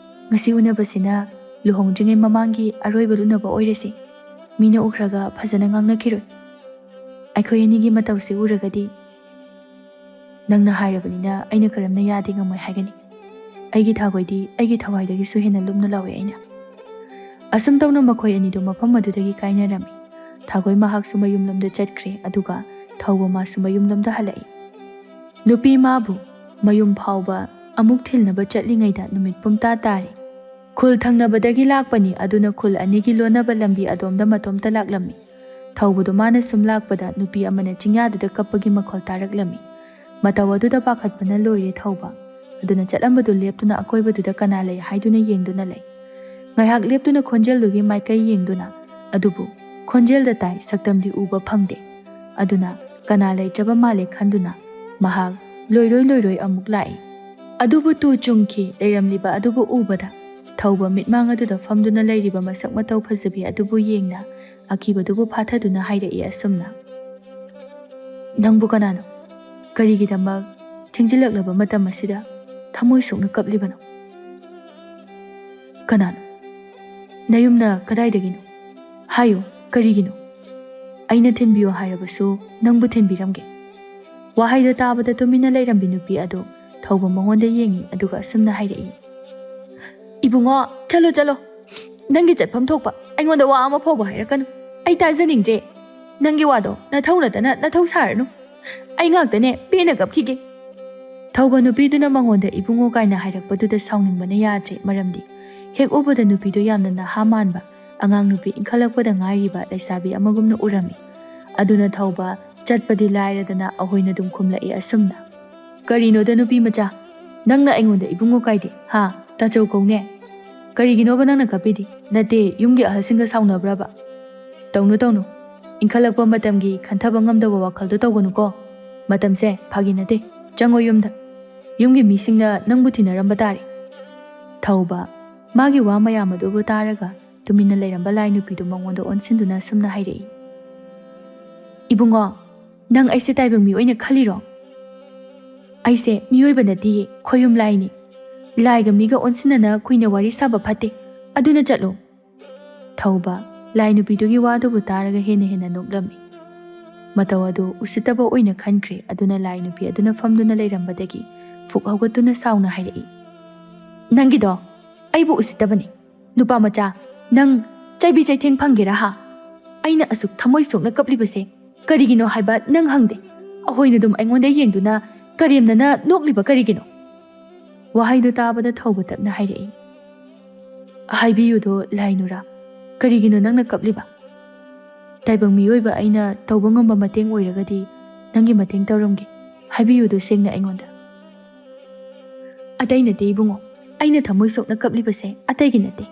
ꯉꯁꯤ ꯎꯅꯕꯁꯤꯅ ꯂꯨꯍꯣꯡꯗ꯭ꯔꯤꯉꯩ ꯃꯃꯥꯡꯒꯤ ꯑꯔꯣꯏꯕ ꯎꯅꯕ ꯑꯣꯏꯔꯁꯤ꯫ ꯃꯤꯅ ꯎꯈ꯭ꯔꯒ ꯐꯖꯅ ꯉꯥꯡꯅꯈꯤꯔꯣꯏ꯫ ꯑꯩꯈꯣꯏ ꯑꯅꯤꯒꯤ ꯃꯇꯧꯁꯦ ꯎꯔꯒꯗꯤ, ꯅꯪꯅ ꯍꯥꯏꯔꯕꯅꯤꯅ ꯑꯩꯅ ꯀꯔꯝꯅ ꯌꯥꯗꯦ ꯉꯝꯃꯣꯏ ꯍꯥꯏꯒꯅꯤ? ꯑꯩꯒꯤ ꯊꯥꯒꯣꯏꯗꯤ ꯑꯩꯒꯤ ꯊꯋꯥꯏꯗꯒꯤꯁꯨ ꯍꯦꯟꯅ ꯂꯨꯝꯅ ꯂꯧꯏ ꯑꯩꯅ꯫" ꯑꯁꯨꯝ ꯇꯧꯅ ꯃꯈꯣꯏ ꯑꯅꯤꯗꯨ ꯃꯐꯝ ꯑꯗꯨꯗꯒꯤ ꯀꯥꯏꯅꯔꯝꯃꯤ꯫ ꯊꯥꯒꯣꯏ ꯃꯍꯥꯛꯁꯨ ꯃꯌꯨꯝꯂꯣꯝꯗ ꯆꯠꯈ꯭ꯔꯦ, ꯑꯗꯨꯒ ꯊꯧꯕ ꯃꯥꯁꯨ ꯃꯌꯨꯝꯂꯣꯝꯗ ꯍꯜꯂꯛꯏ꯫ ꯅꯨꯄꯤ ꯃꯥꯕꯨ ꯃꯌꯨꯝ ꯐꯥꯎꯕ ꯑꯃꯨꯛ ꯊꯤꯟꯅꯕ ꯆꯠꯂꯤꯉꯩꯗ ꯅꯨꯃꯤꯠ ꯄꯨꯝꯇꯥ ꯇꯥꯔꯦ꯫ ꯈꯨꯜ ꯊꯪꯅꯕꯗꯒꯤ ꯂꯥꯛꯄꯅꯤ, ꯑꯗꯨꯅ ꯈꯨꯜ ꯑꯅꯤꯒꯤ ꯂꯣꯟꯅꯕ ꯂꯝꯕꯤ ꯑꯗꯣꯝꯗ ꯃꯇꯣꯝꯇ ꯂꯥꯛꯂꯝꯃꯤ꯫ ꯊꯧꯕꯗꯨ ꯃꯥꯅ ꯁꯨꯝ ꯂꯥꯛꯄꯗ ꯅꯨꯄꯤ ꯑꯃꯅ ꯆꯤꯡꯌꯥꯗꯨꯗ ꯀꯞꯄꯒꯤ ꯃꯈꯣꯜ ꯇꯥꯔꯛꯂꯝꯃꯤ꯫ ꯃꯇꯧ ꯑꯗꯨꯗ ꯄꯥꯈꯠꯄꯅ ꯂꯣꯏꯔꯦ ꯊꯧꯕ꯫ ꯑꯗꯨꯅ ꯆꯠꯂꯝꯕꯗꯨ ꯂꯦꯞꯇꯨꯅ ꯑꯀꯣꯏꯕꯗꯨꯗ ꯀꯅꯥ ꯂꯩ ꯍꯥꯏꯗꯨꯅ ꯌꯦꯡꯗꯨꯅ ꯂꯩ꯫ ꯉꯥꯏꯍꯥꯛ ꯂꯦꯞꯇꯨꯅ ꯈꯣꯟꯖꯦꯜꯗꯨꯒꯤ ꯃꯥꯏꯀꯩ ꯌꯦꯡꯗꯨꯅ, ꯑꯗꯨꯕꯨ ꯈꯣꯟꯖꯦꯜꯗ ꯇꯥꯏ, ꯁꯛꯇꯝꯗꯤ ꯎꯕ ꯐꯪꯗꯦ꯫ ꯑꯗꯨꯅ ꯀꯅꯥ ꯂꯩꯇ꯭ꯔꯕ ꯃꯥꯜꯂꯦ ꯈꯟꯗꯨꯅ ꯃꯍꯥꯛ ꯂꯣꯏꯔꯣꯏ ꯂꯣꯏꯔꯣꯏ ꯑꯃꯨꯛ ꯂꯥꯛꯏ꯫ ꯑꯗꯨꯕꯨ ꯇꯨ ꯆꯨꯡꯈꯤ, ꯂꯩꯔꯝꯂꯤꯕ ꯑꯗꯨꯕꯨ ꯎꯕꯗ ꯊꯧꯕ ꯃꯤꯠꯃꯥꯡ ꯑꯗꯨꯗ ꯐꯝꯗꯨꯅ ꯂꯩꯔꯤꯕ ꯃꯁꯛ ꯃꯇꯧ ꯐꯖꯕꯤ ꯑꯗꯨꯕꯨ ꯌꯦꯡꯅ ꯑꯀꯤꯕꯗꯨꯕꯨ ꯐꯥꯊꯗꯨꯅ ꯍꯥꯏꯔꯛꯏ ꯑꯁꯨꯝꯅ, "ꯅꯪꯕꯨ ꯀꯅꯥꯅꯣ? ꯀꯔꯤꯒꯤꯗꯃꯛ ꯊꯦꯡꯖꯤꯜꯂꯛꯂꯕ ꯃꯇꯝ ꯑꯁꯤꯗ ꯊꯃꯣꯏ ꯁꯣꯛꯅ ꯀꯞꯂꯤꯕꯅꯣ? ꯀꯅꯥꯅꯣ?" "ꯅꯌꯨꯝꯅ ꯀꯗꯥꯏꯗꯒꯤꯅꯣ? ꯍꯥꯏꯌꯨ, ꯀꯔꯤꯒꯤꯅꯣ? ꯑꯩꯅ ꯊꯤꯟꯕꯤꯌꯨ ꯍꯥꯏꯔꯕꯁꯨ ꯅꯪꯕꯨ ꯊꯤꯟꯕꯤꯔꯝꯒꯦ꯫" ꯋꯥꯍꯩꯗꯣ ꯇꯥꯕꯗ ꯇꯨꯃꯤꯟꯅ ꯂꯩꯔꯝꯕꯤ ꯅꯨꯄꯤ ꯑꯗꯨ ꯊꯧꯕ ꯃꯉꯣꯟꯗ ꯌꯦꯡꯉꯤ, ꯑꯗꯨꯒ ꯑꯁꯨꯝꯅ ꯍꯥꯏꯔꯛꯏ, "ꯏꯕꯨꯡꯉꯣ, ꯆꯠꯂꯣ, ꯆꯠꯂꯣ꯫ ꯅꯪꯒꯤ ꯆꯠꯐꯝ ꯊꯣꯛꯄ꯫ ꯑꯩꯉꯣꯟꯗ ꯋꯥ ꯑꯃ ꯐꯥꯎꯕ ꯍꯥꯏꯔꯛꯀꯅꯨ꯫ ꯑꯩ ꯇꯥꯖꯅꯤꯡꯗ꯭ꯔꯦ꯫ ꯅꯪꯒꯤ ꯋꯥꯗꯣ ꯅꯊꯧ ꯅꯠꯇꯅ ꯅꯊꯧ ꯁꯥꯔꯅꯨ꯫ ꯑꯩ ꯉꯥꯛꯇꯅꯦ ꯄꯦꯟꯅ ꯀꯞꯈꯤꯒꯦ꯫" ꯊꯧꯕ ꯅꯨꯄꯤꯗꯨꯅ ꯃꯉꯣꯟꯗ "ꯏꯕꯨꯡꯉꯣ" ꯀꯥꯏꯅ ꯍꯥꯏꯔꯛꯄꯗꯨꯗ ꯁꯥꯎꯅꯤꯡꯕꯅ ꯌꯥꯗ꯭ꯔꯦ, ꯃꯔꯝꯗꯤ ꯍꯦꯛ ꯎꯕꯗ ꯅꯨꯄꯤꯗꯣ ꯌꯥꯝꯅ ꯅꯍꯥ ꯃꯥꯟꯕ, ꯑꯉꯥꯡ ꯅꯨꯄꯤ ꯏꯟꯈꯠꯂꯛꯄꯗ ꯉꯥꯏꯔꯤꯕ ꯂꯩꯁꯥꯕꯤ ꯑꯃꯒꯨꯝꯅ ꯎꯔꯝꯃꯤ꯫ ꯑꯗꯨꯅ ꯊꯧꯕ ꯆꯠꯄꯗꯤ ꯂꯥꯏꯔꯗꯅ ꯑꯍꯣꯏꯅ ꯑꯗꯨꯝ ꯈꯨꯝꯂꯛꯏ ꯑꯁꯨꯝꯅ, "ꯀꯔꯤꯅꯣꯗ ꯅꯨꯄꯤ ꯃꯆꯥ, ꯅꯪꯅ ꯑꯩꯉꯣꯟꯗ ꯏꯕꯨꯡꯉꯣ ꯀꯥꯏꯗꯤ, ꯍꯥ? ꯇꯥꯆꯧ ꯀꯧꯅꯦ꯫ ꯀꯔꯤꯒꯤꯅꯣꯕ ꯅꯪꯅ ꯀꯞꯄꯤꯗꯤ? ꯅꯠꯇꯦ, ꯌꯨꯝꯒꯤ ꯑꯍꯜꯁꯤꯡꯒ ꯁꯥꯎꯅꯕ꯭ꯔꯕ? ꯇꯧꯅꯨ, ꯇꯧꯅꯨ꯫ ꯏꯟꯈꯠꯂꯛꯄ ꯃꯇꯝꯒꯤ ꯈꯟꯊꯕ ꯉꯝꯗꯕ ꯋꯥꯈꯜꯗꯣ ꯇꯧꯒꯅꯨꯀꯣ꯫ ꯃꯇꯝꯁꯦ ꯐꯥꯒꯤ ꯅꯠꯇꯦ꯫ ꯆꯪꯉꯣ ꯌꯨꯝꯗ꯫ ꯌꯨꯝꯒꯤ ꯃꯤꯁꯤꯡꯅ ꯅꯪꯕꯨ ꯊꯤꯅꯔꯝꯕ ꯇꯥꯔꯦ꯫" ꯊꯧꯕ ꯃꯥꯒꯤ ꯋꯥ ꯃꯌꯥꯝ ꯑꯗꯨꯕꯨ ꯇꯥꯔꯒ ꯇꯨꯃꯤꯟꯅ ꯂꯩꯔꯝꯕ ꯂꯥꯏ ꯅꯨꯄꯤꯗꯨ ꯃꯉꯣꯟꯗ ꯑꯣꯟꯁꯤꯟꯗꯨꯅ ꯑꯁꯨꯝꯅ ꯍꯥꯏꯔꯛꯏ, "ꯏꯕꯨꯡꯉꯣ, ꯅꯪ ꯑꯩꯁꯦ ꯇꯥꯏꯕꯪ ꯃꯤ ꯑꯣꯏꯅ ꯈꯜꯂꯤꯔꯣ? ꯑꯩꯁꯦ ꯃꯤꯑꯣꯏꯕ ꯅꯠꯇꯤꯌꯦ, ꯈꯣꯌꯨꯝ ꯂꯥꯏꯅꯤ꯫ ꯂꯥꯏꯒ ꯃꯤꯒ ꯑꯣꯟꯁꯤꯟꯅꯅ ꯀꯨꯏꯅ ꯋꯥꯔꯤ ꯁꯥꯕ ꯐꯠꯇꯦ꯫ ꯑꯗꯨꯅ ꯆꯠꯂꯣ꯫" ꯊꯧꯕ ꯂꯥꯏ ꯅꯨꯄꯤꯗꯨꯒꯤ ꯋꯥꯗꯨꯕꯨ ꯇꯥꯔꯒ ꯍꯦꯟꯅ ꯍꯦꯟꯅ ꯅꯣꯛꯂꯝꯃꯤ꯫ ꯃꯇꯧ ꯑꯗꯨ ꯎꯁꯤꯠꯇꯕ ꯑꯣꯏꯅ ꯈꯟꯈ꯭ꯔꯦ꯫ ꯑꯗꯨꯅ ꯂꯥꯏ ꯅꯨꯄꯤ ꯑꯗꯨꯅ ꯐꯝꯗꯨꯅ ꯂꯩꯔꯝꯕꯗꯒꯤ ꯐꯨꯛ ꯍꯧꯒꯠꯇꯨꯅ ꯁꯥꯎꯅ ꯍꯥꯏꯔꯛꯏ, "ꯅꯪꯒꯤꯗꯣ ꯑꯩꯕꯨ ꯎꯁꯤꯠꯇꯕꯅꯤ꯫ ꯅꯨꯄꯥ ꯃꯆꯥ, ꯅꯪ ꯆꯩꯕꯤ ꯆꯩꯊꯦꯡ ꯐꯪꯒꯦꯔꯥ ꯍꯥ? ꯑꯩꯅ ꯑꯁꯨꯛ ꯊꯃꯣꯏ ꯁꯣꯛꯅ ꯀꯞꯂꯤꯕꯁꯦ ꯀꯔꯤꯒꯤꯅꯣ ꯍꯥꯏꯕ ꯅꯪ ꯍꯪꯗꯦ꯫ ꯑꯍꯣꯏꯅ ꯑꯗꯨꯝ ꯑꯩꯉꯣꯟꯗ ꯌꯦꯡꯗꯨꯅ ꯀꯔꯦꯝꯅꯅ ꯅꯣꯛꯂꯤꯕ ꯀꯔꯤꯒꯤꯅꯣ?" ꯋꯥꯍꯩꯗꯨ ꯇꯥꯕꯗ ꯊꯧꯕ ꯇꯞꯅ ꯍꯥꯏꯔꯛꯏ, "ꯍꯥꯏꯕꯤꯌꯨꯗꯣ ꯂꯥꯏ ꯅꯨꯔꯥ, ꯀꯔꯤꯒꯤꯅꯣ ꯅꯪꯅ ꯀꯞꯂꯤꯕ? ꯇꯥꯏꯕꯪ ꯃꯤꯑꯣꯏꯕ ꯑꯩꯅ ꯇꯧꯕ ꯉꯝꯕ ꯃꯇꯦꯡ ꯑꯣꯏꯔꯒꯗꯤ ꯅꯪꯒꯤ ꯃꯇꯦꯡ ꯇꯧꯔꯝꯒꯦ꯫ ꯍꯥꯏꯕꯤꯌꯨꯗꯣ ꯁꯦꯡꯅ ꯑꯩꯉꯣꯟꯗ꯫" "ꯑꯇꯩ ꯅꯠꯇꯦ ꯏꯕꯨꯡꯉꯣ, ꯑꯩꯅ ꯊꯃꯣꯏ ꯁꯣꯛꯅ ꯀꯞꯂꯤꯕꯁꯦ ꯑꯇꯩꯒꯤ ꯅꯠꯇꯦ꯫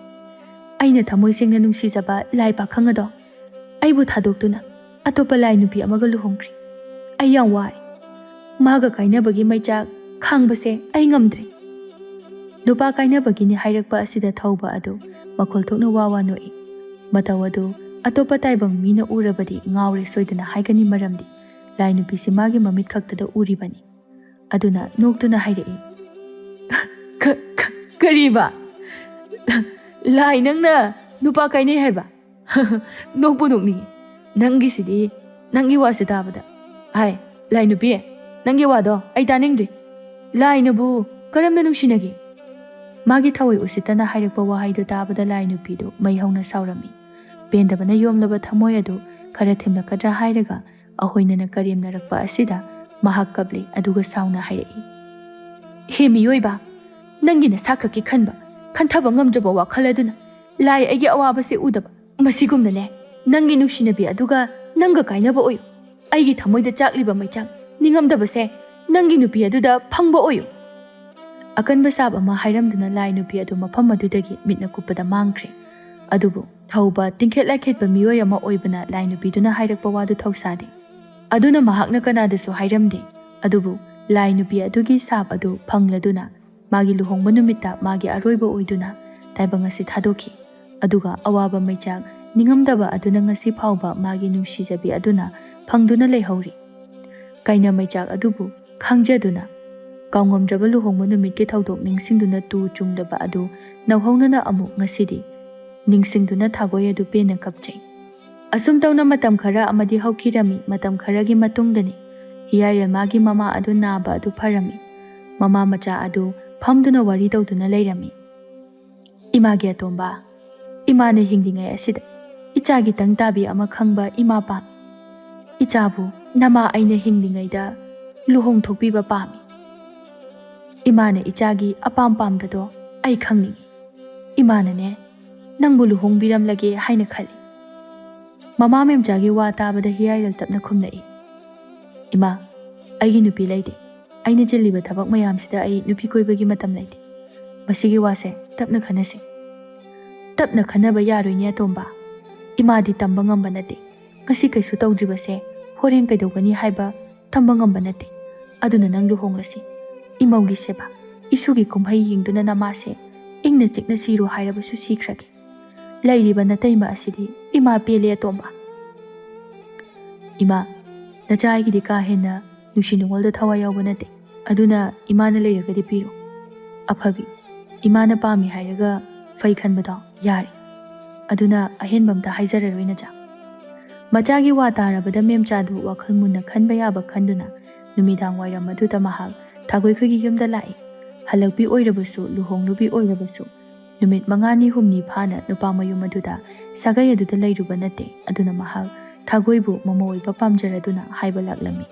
ꯑꯩꯅ ꯊꯃꯣꯏ ꯁꯦꯡꯅ ꯅꯨꯡꯁꯤꯖꯕ ꯂꯥꯏ ꯄꯥꯈꯪ ꯑꯗꯣ ꯑꯩꯕꯨ ꯊꯥꯗꯣꯛꯇꯨꯅ ꯑꯇꯣꯞꯄ ꯂꯥꯏ ꯅꯨꯄꯤ ꯑꯃꯒ ꯂꯨꯍꯣꯡꯈ꯭ꯔꯦ꯫ ꯑꯩ ꯌꯥꯝ ꯋꯥꯔꯦ꯫ ꯃꯥꯒ ꯀꯥꯏꯅꯕꯒꯤ ꯃꯩꯆꯥꯛ ꯈꯥꯡꯕꯁꯦ ꯑꯩ ꯉꯝꯗ꯭ꯔꯦ꯫" ꯅꯨꯄꯥ ꯀꯥꯏꯅꯕꯒꯤꯅꯤ ꯍꯥꯏꯔꯛꯄ ꯑꯁꯤꯗ ꯊꯧꯕ ꯑꯗꯨ ꯃꯈꯣꯜ ꯊꯣꯛꯅ ꯋꯥ ꯋꯥ ꯅꯣꯛꯏ꯫ ꯃꯇꯧ ꯑꯗꯨ ꯑꯇꯣꯞꯄ ꯇꯥꯏꯕꯪ ꯃꯤꯅ ꯎꯔꯕꯗꯤ ꯉꯥꯎꯔꯦ ꯁꯣꯏꯗꯅ ꯍꯥꯏꯒꯅꯤ, ꯃꯔꯝꯗꯤ ꯂꯥꯏ ꯅꯨꯄꯤꯁꯤ ꯃꯥꯒꯤ ꯃꯃꯤꯠ ꯈꯛꯇꯗ ꯎꯔꯤꯕꯅꯤ꯫ ꯑꯗꯨꯅ ꯅꯣꯛꯇꯨꯅ ꯍꯥꯏꯔꯛꯏ, "ꯀ-, ꯀ-, ꯀꯔꯤꯕ? ꯂꯥꯏ ꯅꯪꯅ "ꯅꯨꯄꯥ ꯀꯥꯏꯅꯩ ꯍꯥꯏꯕ?" ꯅꯣꯛꯄꯨ ꯅꯣꯛꯅꯤꯡꯉꯤ꯫ "ꯅꯪꯒꯤꯁꯤꯗꯤ, ꯅꯪꯒꯤ ꯋꯥꯁꯦ ꯇꯥꯕꯗ꯫ ꯍꯥꯏ, ꯂꯥꯏ ꯅꯨꯄꯤ, ꯅꯪꯒꯤ ꯋꯥꯗꯣ ꯑꯩ ꯇꯥꯅꯤꯡꯗ꯭ꯔꯤ꯫ ꯂꯥꯏꯅꯕꯨ ꯀꯔꯝꯅ ꯅꯨꯡꯁꯤꯅꯒꯦ?" ꯃꯥꯒꯤ ꯊꯑꯣꯏ ꯎꯁꯤꯠꯇꯅ ꯍꯥꯏꯔꯛꯄ ꯋꯥꯍꯩꯗꯨ ꯇꯥꯕꯗ ꯂꯥꯏ ꯅꯨꯄꯤꯗꯨ ꯃꯩ ꯍꯧꯅ ꯁꯥꯎꯔꯝꯃꯤ꯫ ꯄꯦꯟꯗꯕꯅ ꯌꯣꯝꯂꯕ ꯊꯃꯣꯏ ꯑꯗꯨ ꯈꯔ ꯊꯦꯝꯂꯛꯀꯗ꯭ꯔꯥ ꯍꯥꯏꯔꯒ ꯑꯍꯣꯏꯅꯅ ꯀꯔꯦꯝꯅꯔꯛꯄ ꯑꯁꯤꯗ ꯃꯍꯥꯛ ꯀꯞꯂꯤ, ꯑꯗꯨꯒ ꯁꯥꯎꯅ ꯍꯥꯏꯔꯛꯏ, "ꯍꯦ ꯃꯤꯑꯣꯏꯕ, ꯅꯪꯒꯤ ꯅꯁꯥꯈꯛꯀꯤ ꯈꯟꯕ, ꯈꯟꯊꯕ ꯉꯝꯗ꯭ꯔꯕ ꯋꯥꯈꯜ ꯑꯗꯨꯅ ꯂꯥꯏ ꯑꯩꯒꯤ ꯑꯋꯥꯕꯁꯦ ꯎꯗꯕ꯫ ꯃꯁꯤꯒꯨꯝꯅꯅꯦ, ꯅꯪꯒꯤ ꯅꯨꯡꯁꯤꯅꯕꯤ ꯑꯗꯨꯒ ꯅꯪꯒ ꯀꯥꯏꯅꯕ ꯑꯣꯏꯌꯨ꯫ ꯑꯩꯒꯤ ꯊꯃꯣꯏꯗ ꯆꯥꯛꯂꯤꯕ ꯃꯩꯆꯥꯛ ꯅꯤꯡꯉꯝꯗꯕꯁꯦ ꯅꯪꯒꯤ ꯅꯨꯄꯤ ꯑꯗꯨꯗ ꯐꯪꯕ ꯑꯣꯏꯌꯨ꯫" ꯑꯀꯟꯕ ꯁꯥꯞ ꯑꯃ ꯍꯥꯏꯔꯝꯗꯨꯅ ꯂꯥꯏ ꯅꯨꯄꯤ ꯑꯗꯨ ꯃꯐꯝ ꯑꯗꯨꯗꯒꯤ ꯃꯤꯠꯅ ꯀꯨꯞꯄꯗ ꯃꯥꯡꯈ꯭ꯔꯦ꯫ ꯑꯗꯨꯕꯨ ꯊꯧꯕ, ꯇꯤꯡꯈꯦꯠ ꯂꯥꯏꯈꯦꯠꯄ ꯃꯤꯑꯣꯏ ꯑꯃ ꯑꯣꯏꯕꯅ ꯂꯥꯏ ꯅꯨꯄꯤꯗꯨꯅ ꯍꯥꯏꯔꯛꯄ ꯋꯥꯗꯨ ꯊꯧꯁꯥꯗꯦ꯫ ꯑꯗꯨꯅ ꯃꯍꯥꯛꯅ ꯀꯅꯥꯗꯁꯨ ꯍꯥꯏꯔꯝꯗꯦ꯫ ꯑꯗꯨꯕꯨ ꯂꯥꯏ ꯅꯨꯄꯤ ꯑꯗꯨꯒꯤ ꯁꯥꯞ ꯑꯗꯨ ꯐꯪꯂꯗꯨꯅ ꯃꯥꯒꯤ ꯂꯨꯍꯣꯡꯕ ꯅꯨꯃꯤꯠꯇ ꯃꯥꯒꯤ ꯑꯔꯣꯏꯕ ꯑꯣꯏꯗꯨꯅ ꯇꯥꯏꯕꯪ ꯑꯁꯤ ꯊꯥꯗꯣꯛꯈꯤ꯫ ꯑꯗꯨꯒ ꯑꯋꯥꯕ ꯃꯩꯆꯥꯛ ꯅꯤꯡꯉꯝꯗꯕ ꯑꯗꯨꯅ ꯉꯁꯤ ꯐꯥꯎꯕ ꯃꯥꯒꯤ ꯅꯨꯡꯁꯤꯖꯕꯤ ꯑꯗꯨꯅ ꯐꯪꯗꯨꯅ ꯂꯩꯍꯧꯔꯤ꯫ ꯀꯥꯏꯅ ꯃꯩꯆꯥꯛ ꯑꯗꯨꯕꯨ ꯈꯥꯡꯖꯗꯨꯅ, ꯀꯥꯎꯉꯝꯗ꯭ꯔꯕ ꯂꯨꯍꯣꯡꯕ ꯅꯨꯃꯤꯠꯀꯤ ꯊꯧꯗꯣꯛ ꯅꯤꯡꯁꯤꯡꯗꯨꯅ ꯇꯨ ꯆꯨꯡꯗꯕ ꯑꯗꯨ ꯅꯧꯍꯧꯅꯅ ꯑꯃꯨꯛ ꯉꯁꯤꯗꯤ ꯅꯤꯡꯁꯤꯡꯗꯨꯅ ꯊꯥꯒꯣꯏ ꯑꯗꯨ ꯄꯦꯟꯅ ꯀꯞꯆꯩ꯫ ꯑꯁꯨꯝ ꯇꯧꯅ ꯃꯇꯝ ꯈꯔ ꯑꯃꯗꯤ ꯍꯧꯈꯤꯔꯝꯃꯤ꯫ ꯃꯇꯝ ꯈꯔꯒꯤ ꯃꯇꯨꯡꯗꯅꯤ ꯍꯤꯌꯥꯏꯔꯦꯜ ꯃꯥꯒꯤ ꯃꯃꯥ ꯑꯗꯨ ꯅꯥꯕ ꯑꯗꯨ ꯐꯔꯝꯃꯤ꯫ ꯃꯃꯥ ꯃꯆꯥ ꯑꯗꯨ ꯐꯝꯗꯨꯅ ꯋꯥꯔꯤ ꯇꯧꯗꯨꯅ ꯂꯩꯔꯝꯃꯤ꯫ "ꯏꯃꯥꯒꯤ ꯑꯇꯣꯝꯕ, ꯏꯃꯥꯅ ꯍꯤꯡꯂꯤꯉꯩ ꯑꯁꯤꯗ ꯏꯆꯥꯒꯤ ꯇꯪ ꯇꯥꯕꯤ ꯑꯃ ꯈꯪꯕ ꯏꯃꯥ ꯄꯥꯝꯃꯤ꯫ ꯏꯆꯥꯕꯨ ꯅꯃꯥ ꯑꯩꯅ ꯍꯤꯡꯂꯤꯉꯩꯗ ꯂꯨꯍꯣꯡꯊꯣꯛꯄꯤꯕ ꯄꯥꯝꯃꯤ꯫ ꯏꯃꯥꯅ ꯏꯆꯥꯒꯤ ꯑꯄꯥꯝ ꯄꯥꯝꯗꯗꯣ ꯑꯩ ꯈꯪꯅꯤꯡꯏ꯫ ꯏꯃꯥꯅꯅꯦ, ꯅꯪꯕꯨ ꯂꯨꯍꯣꯡꯕꯤꯔꯝꯂꯒꯦ ꯍꯥꯏꯅ ꯈꯜꯂꯤ꯫" ꯃꯃꯥ ꯃꯦꯝꯆꯥꯒꯤ ꯋꯥ ꯇꯥꯕꯗ ꯍꯤꯌꯥꯏꯔꯦꯜ ꯇꯞꯅ ꯈꯨꯝꯂꯛꯏ, "ꯏꯃꯥ, ꯑꯩꯒꯤ ꯅꯨꯄꯤ ꯂꯩꯇꯦ꯫ ꯑꯩꯅ ꯆꯤꯜꯂꯤꯕ ꯊꯕꯛ ꯃꯌꯥꯝꯁꯤꯗ ꯑꯩ ꯅꯨꯄꯤ ꯀꯣꯏꯕꯒꯤ ꯃꯇꯝ ꯂꯩꯇꯦ꯫ ꯃꯁꯤꯒꯤ ꯋꯥꯁꯦ ꯇꯞꯅ ꯈꯟꯅꯁꯤ꯫" "ꯇꯞꯅ ꯈꯟꯅꯕ ꯌꯥꯔꯣꯏꯅꯦ ꯑꯇꯣꯝꯕ꯫ ꯏꯃꯥꯗꯤ ꯇꯝꯕ ꯉꯝꯕ ꯅꯠꯇꯦ꯫ ꯉꯁꯤ ꯀꯩꯁꯨ ꯇꯧꯗ꯭ꯔꯤꯕꯁꯦ ꯍꯣꯔꯦꯟ ꯀꯩꯗꯧꯒꯅꯤ ꯍꯥꯏꯕ ꯇꯝꯕ ꯉꯝꯕ ꯅꯠꯇꯦ꯫ ꯑꯗꯨꯅ ꯅꯪ ꯂꯨꯍꯣꯡꯂꯁꯤ꯫ ꯏꯃꯧꯒꯤ ꯁꯦꯕꯥ, ꯏꯁꯨꯒꯤ ꯀꯨꯝꯍꯩ ꯌꯦꯡꯗꯨꯅ ꯅꯃꯥꯁꯦ ꯏꯪꯅ ꯆꯤꯛꯅ ꯁꯤꯔꯣ ꯍꯥꯏꯔꯕꯁꯨ ꯁꯤꯈ꯭ꯔꯒꯦ꯫ ꯂꯩꯔꯤꯕ ꯅꯇꯩꯃ ꯑꯁꯤꯗꯤ ꯏꯃꯥ ꯄꯦꯜꯂꯦ ꯑꯇꯣꯝꯕ꯫" "ꯏꯃꯥ, ꯅꯆꯥ ꯑꯩꯒꯤꯗꯤ ꯀꯥ ꯍꯦꯟꯅ ꯅꯨꯡꯁꯤ ꯅꯨꯡꯉꯣꯜꯗ ꯊꯋꯥꯏ ꯌꯥꯎꯕ ꯅꯠꯇꯦ꯫ ꯑꯗꯨꯅ ꯏꯃꯥꯅ ꯂꯩꯔꯒꯗꯤ ꯄꯤꯔꯣ꯫ ꯑꯐꯕꯤ, ꯏꯃꯥꯅ ꯄꯥꯝꯃꯤ ꯍꯥꯏꯔꯒ ꯐꯩ ꯈꯟꯕꯗꯣ ꯌꯥꯔꯦ꯫" ꯑꯗꯨꯅ ꯑꯍꯦꯟꯕ ꯑꯝꯇ ꯍꯥꯏꯖꯔꯔꯣꯏ ꯅꯆꯥ꯫ ꯃꯆꯥꯒꯤ ꯋꯥ ꯇꯥꯔꯕꯗ ꯃꯦꯝꯆꯥꯗꯨ ꯋꯥꯈꯜ ꯃꯨꯟꯅ ꯈꯟꯕ ꯌꯥꯕ ꯈꯟꯗꯨꯅ ꯅꯨꯃꯤꯗꯥꯡ ꯋꯥꯏꯔꯝ ꯑꯗꯨꯗ ꯃꯍꯥꯛ ꯊꯥꯒꯣꯏ ꯈꯣꯏꯒꯤ ꯌꯨꯝꯗ ꯂꯥꯛꯏ꯫ ꯍꯜꯂꯛꯄꯤ ꯑꯣꯏꯔꯕꯁꯨ, ꯂꯨꯍꯣꯡꯂꯨꯕꯤ ꯑꯣꯏꯔꯕꯁꯨ, ꯅꯨꯃꯤꯠ ꯃꯉꯥꯅꯤ ꯍꯨꯝꯅꯤ ꯐꯥꯅ ꯅꯨꯄꯥ ꯃꯌꯨꯝ ꯑꯗꯨꯗ ꯁꯥꯒꯩ ꯑꯗꯨꯗ ꯂꯩꯔꯨꯕ ꯅꯠꯇꯦ꯫ ꯑꯗꯨꯅ ꯃꯍꯥꯛ ꯊꯥꯒꯣꯏꯕꯨ ꯃꯃꯧ ꯑꯣꯏꯕ ꯄꯥꯝꯖꯔꯗꯨꯅ ꯍꯥꯏꯕ ꯂꯥꯛꯂꯝꯃꯤ꯫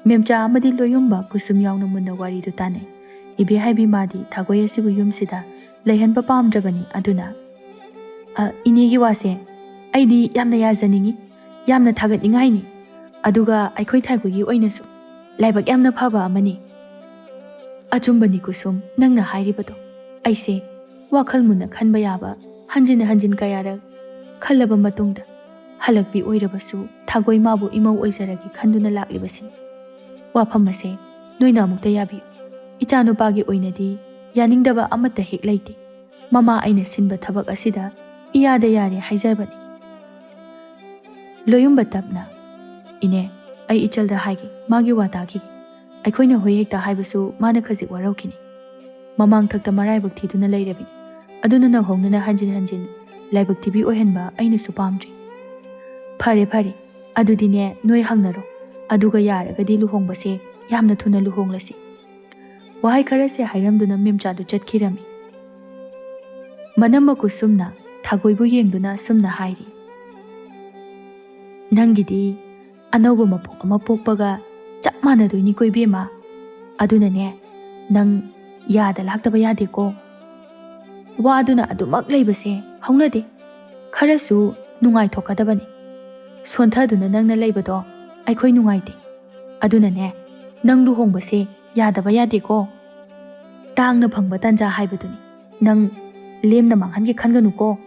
ꯃꯦꯝꯆꯥ ꯑꯃꯗꯤ ꯂꯣꯌꯨꯝꯕ ꯀꯨꯁꯨꯝ ꯌꯥꯎꯅ ꯃꯨꯟꯅ ꯋꯥꯔꯤꯗꯨ ꯇꯥꯅꯩ꯫ ꯏꯕꯦ ꯍꯥꯏꯕꯤ ꯃꯥꯗꯤ ꯊꯥꯒꯣꯏ ꯑꯁꯤꯕꯨ ꯌꯨꯝꯁꯤꯗ ꯂꯩꯍꯟꯕ ꯄꯥꯝꯗ꯭ꯔꯕꯅꯤ꯫ ꯑꯗꯨꯅ, "ꯑ, ꯏꯅꯦꯒꯤ ꯋꯥꯁꯦ ꯑꯩꯗꯤ ꯌꯥꯝꯅ ꯌꯥꯖꯅꯤꯡꯏ, ꯌꯥꯝꯅ ꯊꯥꯒꯠꯅꯤꯡꯉꯥꯏꯅꯤ꯫ ꯑꯗꯨꯒ ꯑꯩꯈꯣꯏ ꯊꯥꯒꯣꯏꯒꯤ ꯑꯣꯏꯅꯁꯨ ꯂꯥꯏꯕꯛ ꯌꯥꯝꯅ ꯐꯕ ꯑꯃꯅꯤ꯫" "ꯑꯆꯨꯝꯕꯅꯤ ꯀꯨꯁꯨꯝ, ꯅꯪꯅ ꯍꯥꯏꯔꯤꯕꯗꯣ꯫ ꯑꯩꯁꯦ ꯋꯥꯈꯜ ꯃꯨꯟꯅ ꯈꯟꯕ ꯌꯥꯕ ꯍꯟꯖꯤꯟ ꯍꯟꯖꯤꯟ ꯀꯌꯥꯔꯛ ꯈꯜꯂꯕ ꯃꯇꯨꯡꯗ ꯍꯜꯂꯛꯄꯤ ꯑꯣꯏꯔꯕꯁꯨ ꯊꯥꯒꯣꯏ ꯃꯥꯕꯨ ꯏꯃꯧ ꯑꯣꯏꯖꯔꯒꯦ ꯈꯟꯗꯨꯅ ꯂꯥꯛꯂꯤꯕꯁꯤꯅꯤ꯫ ꯋꯥꯐꯝ ꯑꯁꯦ ꯅꯣꯏꯅ ꯑꯃꯨꯛꯇ ꯌꯥꯕꯤꯌꯨ꯫ ꯏꯆꯥꯅꯨꯄꯥꯒꯤ ꯑꯣꯏꯅꯗꯤ ꯌꯥꯅꯤꯡꯗꯕ ꯑꯃꯠꯇ ꯍꯦꯛ ꯂꯩꯇꯦ꯫ ꯃꯃꯥ ꯑꯩꯅ ꯁꯤꯟꯕ ꯊꯕꯛ ꯑꯁꯤꯗ ꯏꯌꯥꯗ ꯌꯥꯔꯦ ꯍꯥꯏꯖꯕꯅꯤ꯫" ꯂꯣꯌꯨꯝꯕ ꯇꯞꯅ, "ꯏꯅꯦ, ꯑꯩ ꯏꯆꯜꯗ ꯍꯥꯏꯒꯦ, ꯃꯥꯒꯤ ꯋꯥ ꯇꯥꯈꯤꯒꯦ꯫ ꯑꯩꯈꯣꯏꯅ ꯍꯣꯏ ꯍꯦꯛꯇ ꯍꯥꯏꯕꯁꯨ ꯃꯥꯅ ꯈꯖꯤꯛ ꯋꯥꯔꯧꯈꯤꯅꯤ꯫ ꯃꯃꯥꯡ ꯊꯛꯇ ꯃꯔꯥꯏꯕꯛ ꯊꯤꯗꯨꯅ ꯂꯩꯔꯕꯤꯅꯤ꯫ ꯑꯗꯨꯅ ꯅꯧꯍꯧꯅꯅ ꯍꯟꯖꯤꯟ ꯍꯟꯖꯤꯟ ꯂꯥꯏꯕꯛ ꯊꯤꯕꯤ ꯑꯣꯏꯍꯟꯕ ꯑꯩꯅꯁꯨ ꯄꯥꯝꯗ꯭ꯔꯤ꯫" "ꯐꯔꯦ, ꯐꯔꯦ꯫ ꯑꯗꯨꯗꯤꯅꯦ, ꯅꯣꯏ ꯍꯪꯅꯔꯣ꯫ ꯑꯗꯨꯒ ꯌꯥꯔꯒꯗꯤ ꯂꯨꯍꯣꯡꯕꯁꯦ ꯌꯥꯝꯅ ꯊꯨꯅ ꯂꯨꯍꯣꯡꯂꯁꯤ꯫" ꯋꯥꯍꯩ ꯈꯔꯁꯦ ꯍꯥꯏꯔꯝꯗꯨꯅ ꯃꯦꯝꯆꯥꯗꯨ ꯆꯠꯈꯤꯔꯝꯃꯤ꯫ ꯃꯅꯝꯃ ꯀꯨꯁꯨꯝꯅ ꯊꯥꯒꯣꯏꯕꯨ ꯌꯦꯡꯗꯨꯅ ꯑꯁꯨꯝꯅ ꯍꯥꯏꯔꯤ, "ꯅꯪꯒꯤꯗꯤ ꯑꯅꯧꯕ ꯃꯄꯣꯛ ꯑꯃ ꯄꯣꯛꯄꯒ ꯆꯞ ꯃꯥꯟꯅꯗꯣꯏꯅꯤꯀꯣ ꯏꯕꯦꯝꯃ꯫ ꯑꯗꯨꯅꯅꯦ, ꯅꯪ ꯌꯥꯗ ꯂꯥꯛꯇꯕ ꯌꯥꯗꯦꯀꯣ꯫ ꯋꯥꯗꯨꯅ ꯑꯗꯨꯃꯛ ꯂꯩꯕꯁꯦ ꯍꯧꯅꯗꯦ꯫ ꯈꯔꯁꯨ ꯅꯨꯡꯉꯥꯏꯊꯣꯛꯀꯗꯕꯅꯤ꯫ ꯁꯣꯟꯊꯗꯨꯅ ꯅꯪꯅ ꯂꯩꯕꯗꯣ ꯑꯩꯈꯣꯏ ꯅꯨꯡꯉꯥꯏꯇꯦ꯫ ꯑꯗꯨꯅꯅꯦ, ꯅꯪ ꯂꯨꯍꯣꯡꯕꯁꯦ ꯌꯥꯗꯕ ꯌꯥꯗꯦꯀꯣ꯫ ꯇꯥꯡꯅ ꯐꯪꯕ ꯇꯥꯟꯖꯥ ꯍꯥꯏꯕꯗꯨꯅꯤ꯫ ꯅꯪ ꯂꯦꯝꯅ ꯃꯥꯡꯍꯟꯒꯦ ꯈꯟꯒꯅꯨꯀꯣ꯫"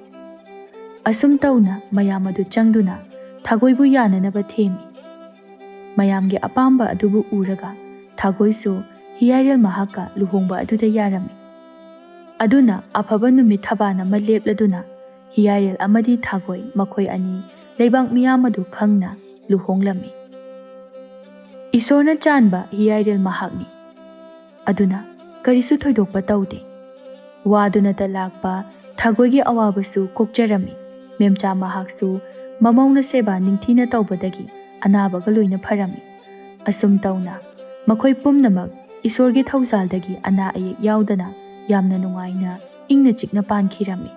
ꯑꯁꯨꯝ ꯇꯧꯅ ꯃꯌꯥꯝ ꯑꯗꯨ ꯆꯪꯗꯨꯅ ꯊꯥꯒꯣꯏꯕꯨ ꯌꯥꯅꯅꯕ ꯊꯦꯝꯃꯤ꯫ ꯃꯌꯥꯝꯒꯤ ꯑꯄꯥꯝꯕ ꯑꯗꯨꯕꯨ ꯎꯔꯒ ꯊꯥꯒꯣꯏꯁꯨ ꯍꯤꯌꯥꯏꯔꯦꯜ ꯃꯍꯥꯛꯀ ꯂꯨꯍꯣꯡꯕ ꯑꯗꯨꯗ ꯌꯥꯔꯝꯃꯤ꯫ ꯑꯗꯨꯅ ꯑꯐꯕ ꯅꯨꯃꯤꯠ ꯊꯕꯥꯟ ꯑꯃ ꯂꯦꯞꯂꯗꯨꯅ ꯍꯤꯌꯥꯏꯔꯦꯜ ꯑꯃꯗꯤ ꯊꯥꯒꯣꯏ ꯃꯈꯣꯏ ꯑꯅꯤ ꯂꯩꯕꯥꯛ ꯃꯤꯌꯥꯝ ꯑꯗꯨ ꯈꯪꯅ ꯂꯨꯍꯣꯡꯂꯝꯃꯤ꯫ ꯏꯁꯣꯔꯅ ꯆꯥꯟꯕ ꯍꯤꯌꯥꯏꯔꯦꯜ ꯃꯍꯥꯛꯅꯤ꯫ ꯑꯗꯨꯅ ꯀꯔꯤꯁꯨ ꯊꯣꯏꯗꯣꯛꯄ ꯇꯧꯗꯦ꯫ ꯋꯥꯗꯨꯅꯇ ꯂꯥꯛꯄ ꯊꯥꯒꯣꯏꯒꯤ ꯑꯋꯥꯕꯁꯨ ꯀꯣꯛꯆꯔꯝꯃꯤ꯫ ꯃꯦꯝꯆꯥ ꯃꯍꯥꯛꯁꯨ ꯃꯃꯧꯅ ꯁꯦꯕꯥ ꯅꯤꯡꯊꯤꯅ ꯇꯧꯕꯗꯒꯤ ꯑꯅꯥꯕꯒ ꯂꯣꯏꯅ ꯐꯔꯝꯃꯤ꯫ ꯑꯁꯨꯝ ꯇꯧꯅ ꯃꯈꯣꯏ ꯄꯨꯝꯅꯃꯛ ꯏꯁꯣꯔꯒꯤ ꯊꯧꯖꯥꯜꯗꯒꯤ ꯑꯅꯥ ꯑꯌꯦꯛ ꯌꯥꯎꯗꯅ ꯌꯥꯝꯅ ꯅꯨꯡꯉꯥꯏꯅ ꯏꯪꯅ ꯆꯤꯛꯅ ꯄꯥꯟꯈꯤꯔꯝꯃꯤ꯫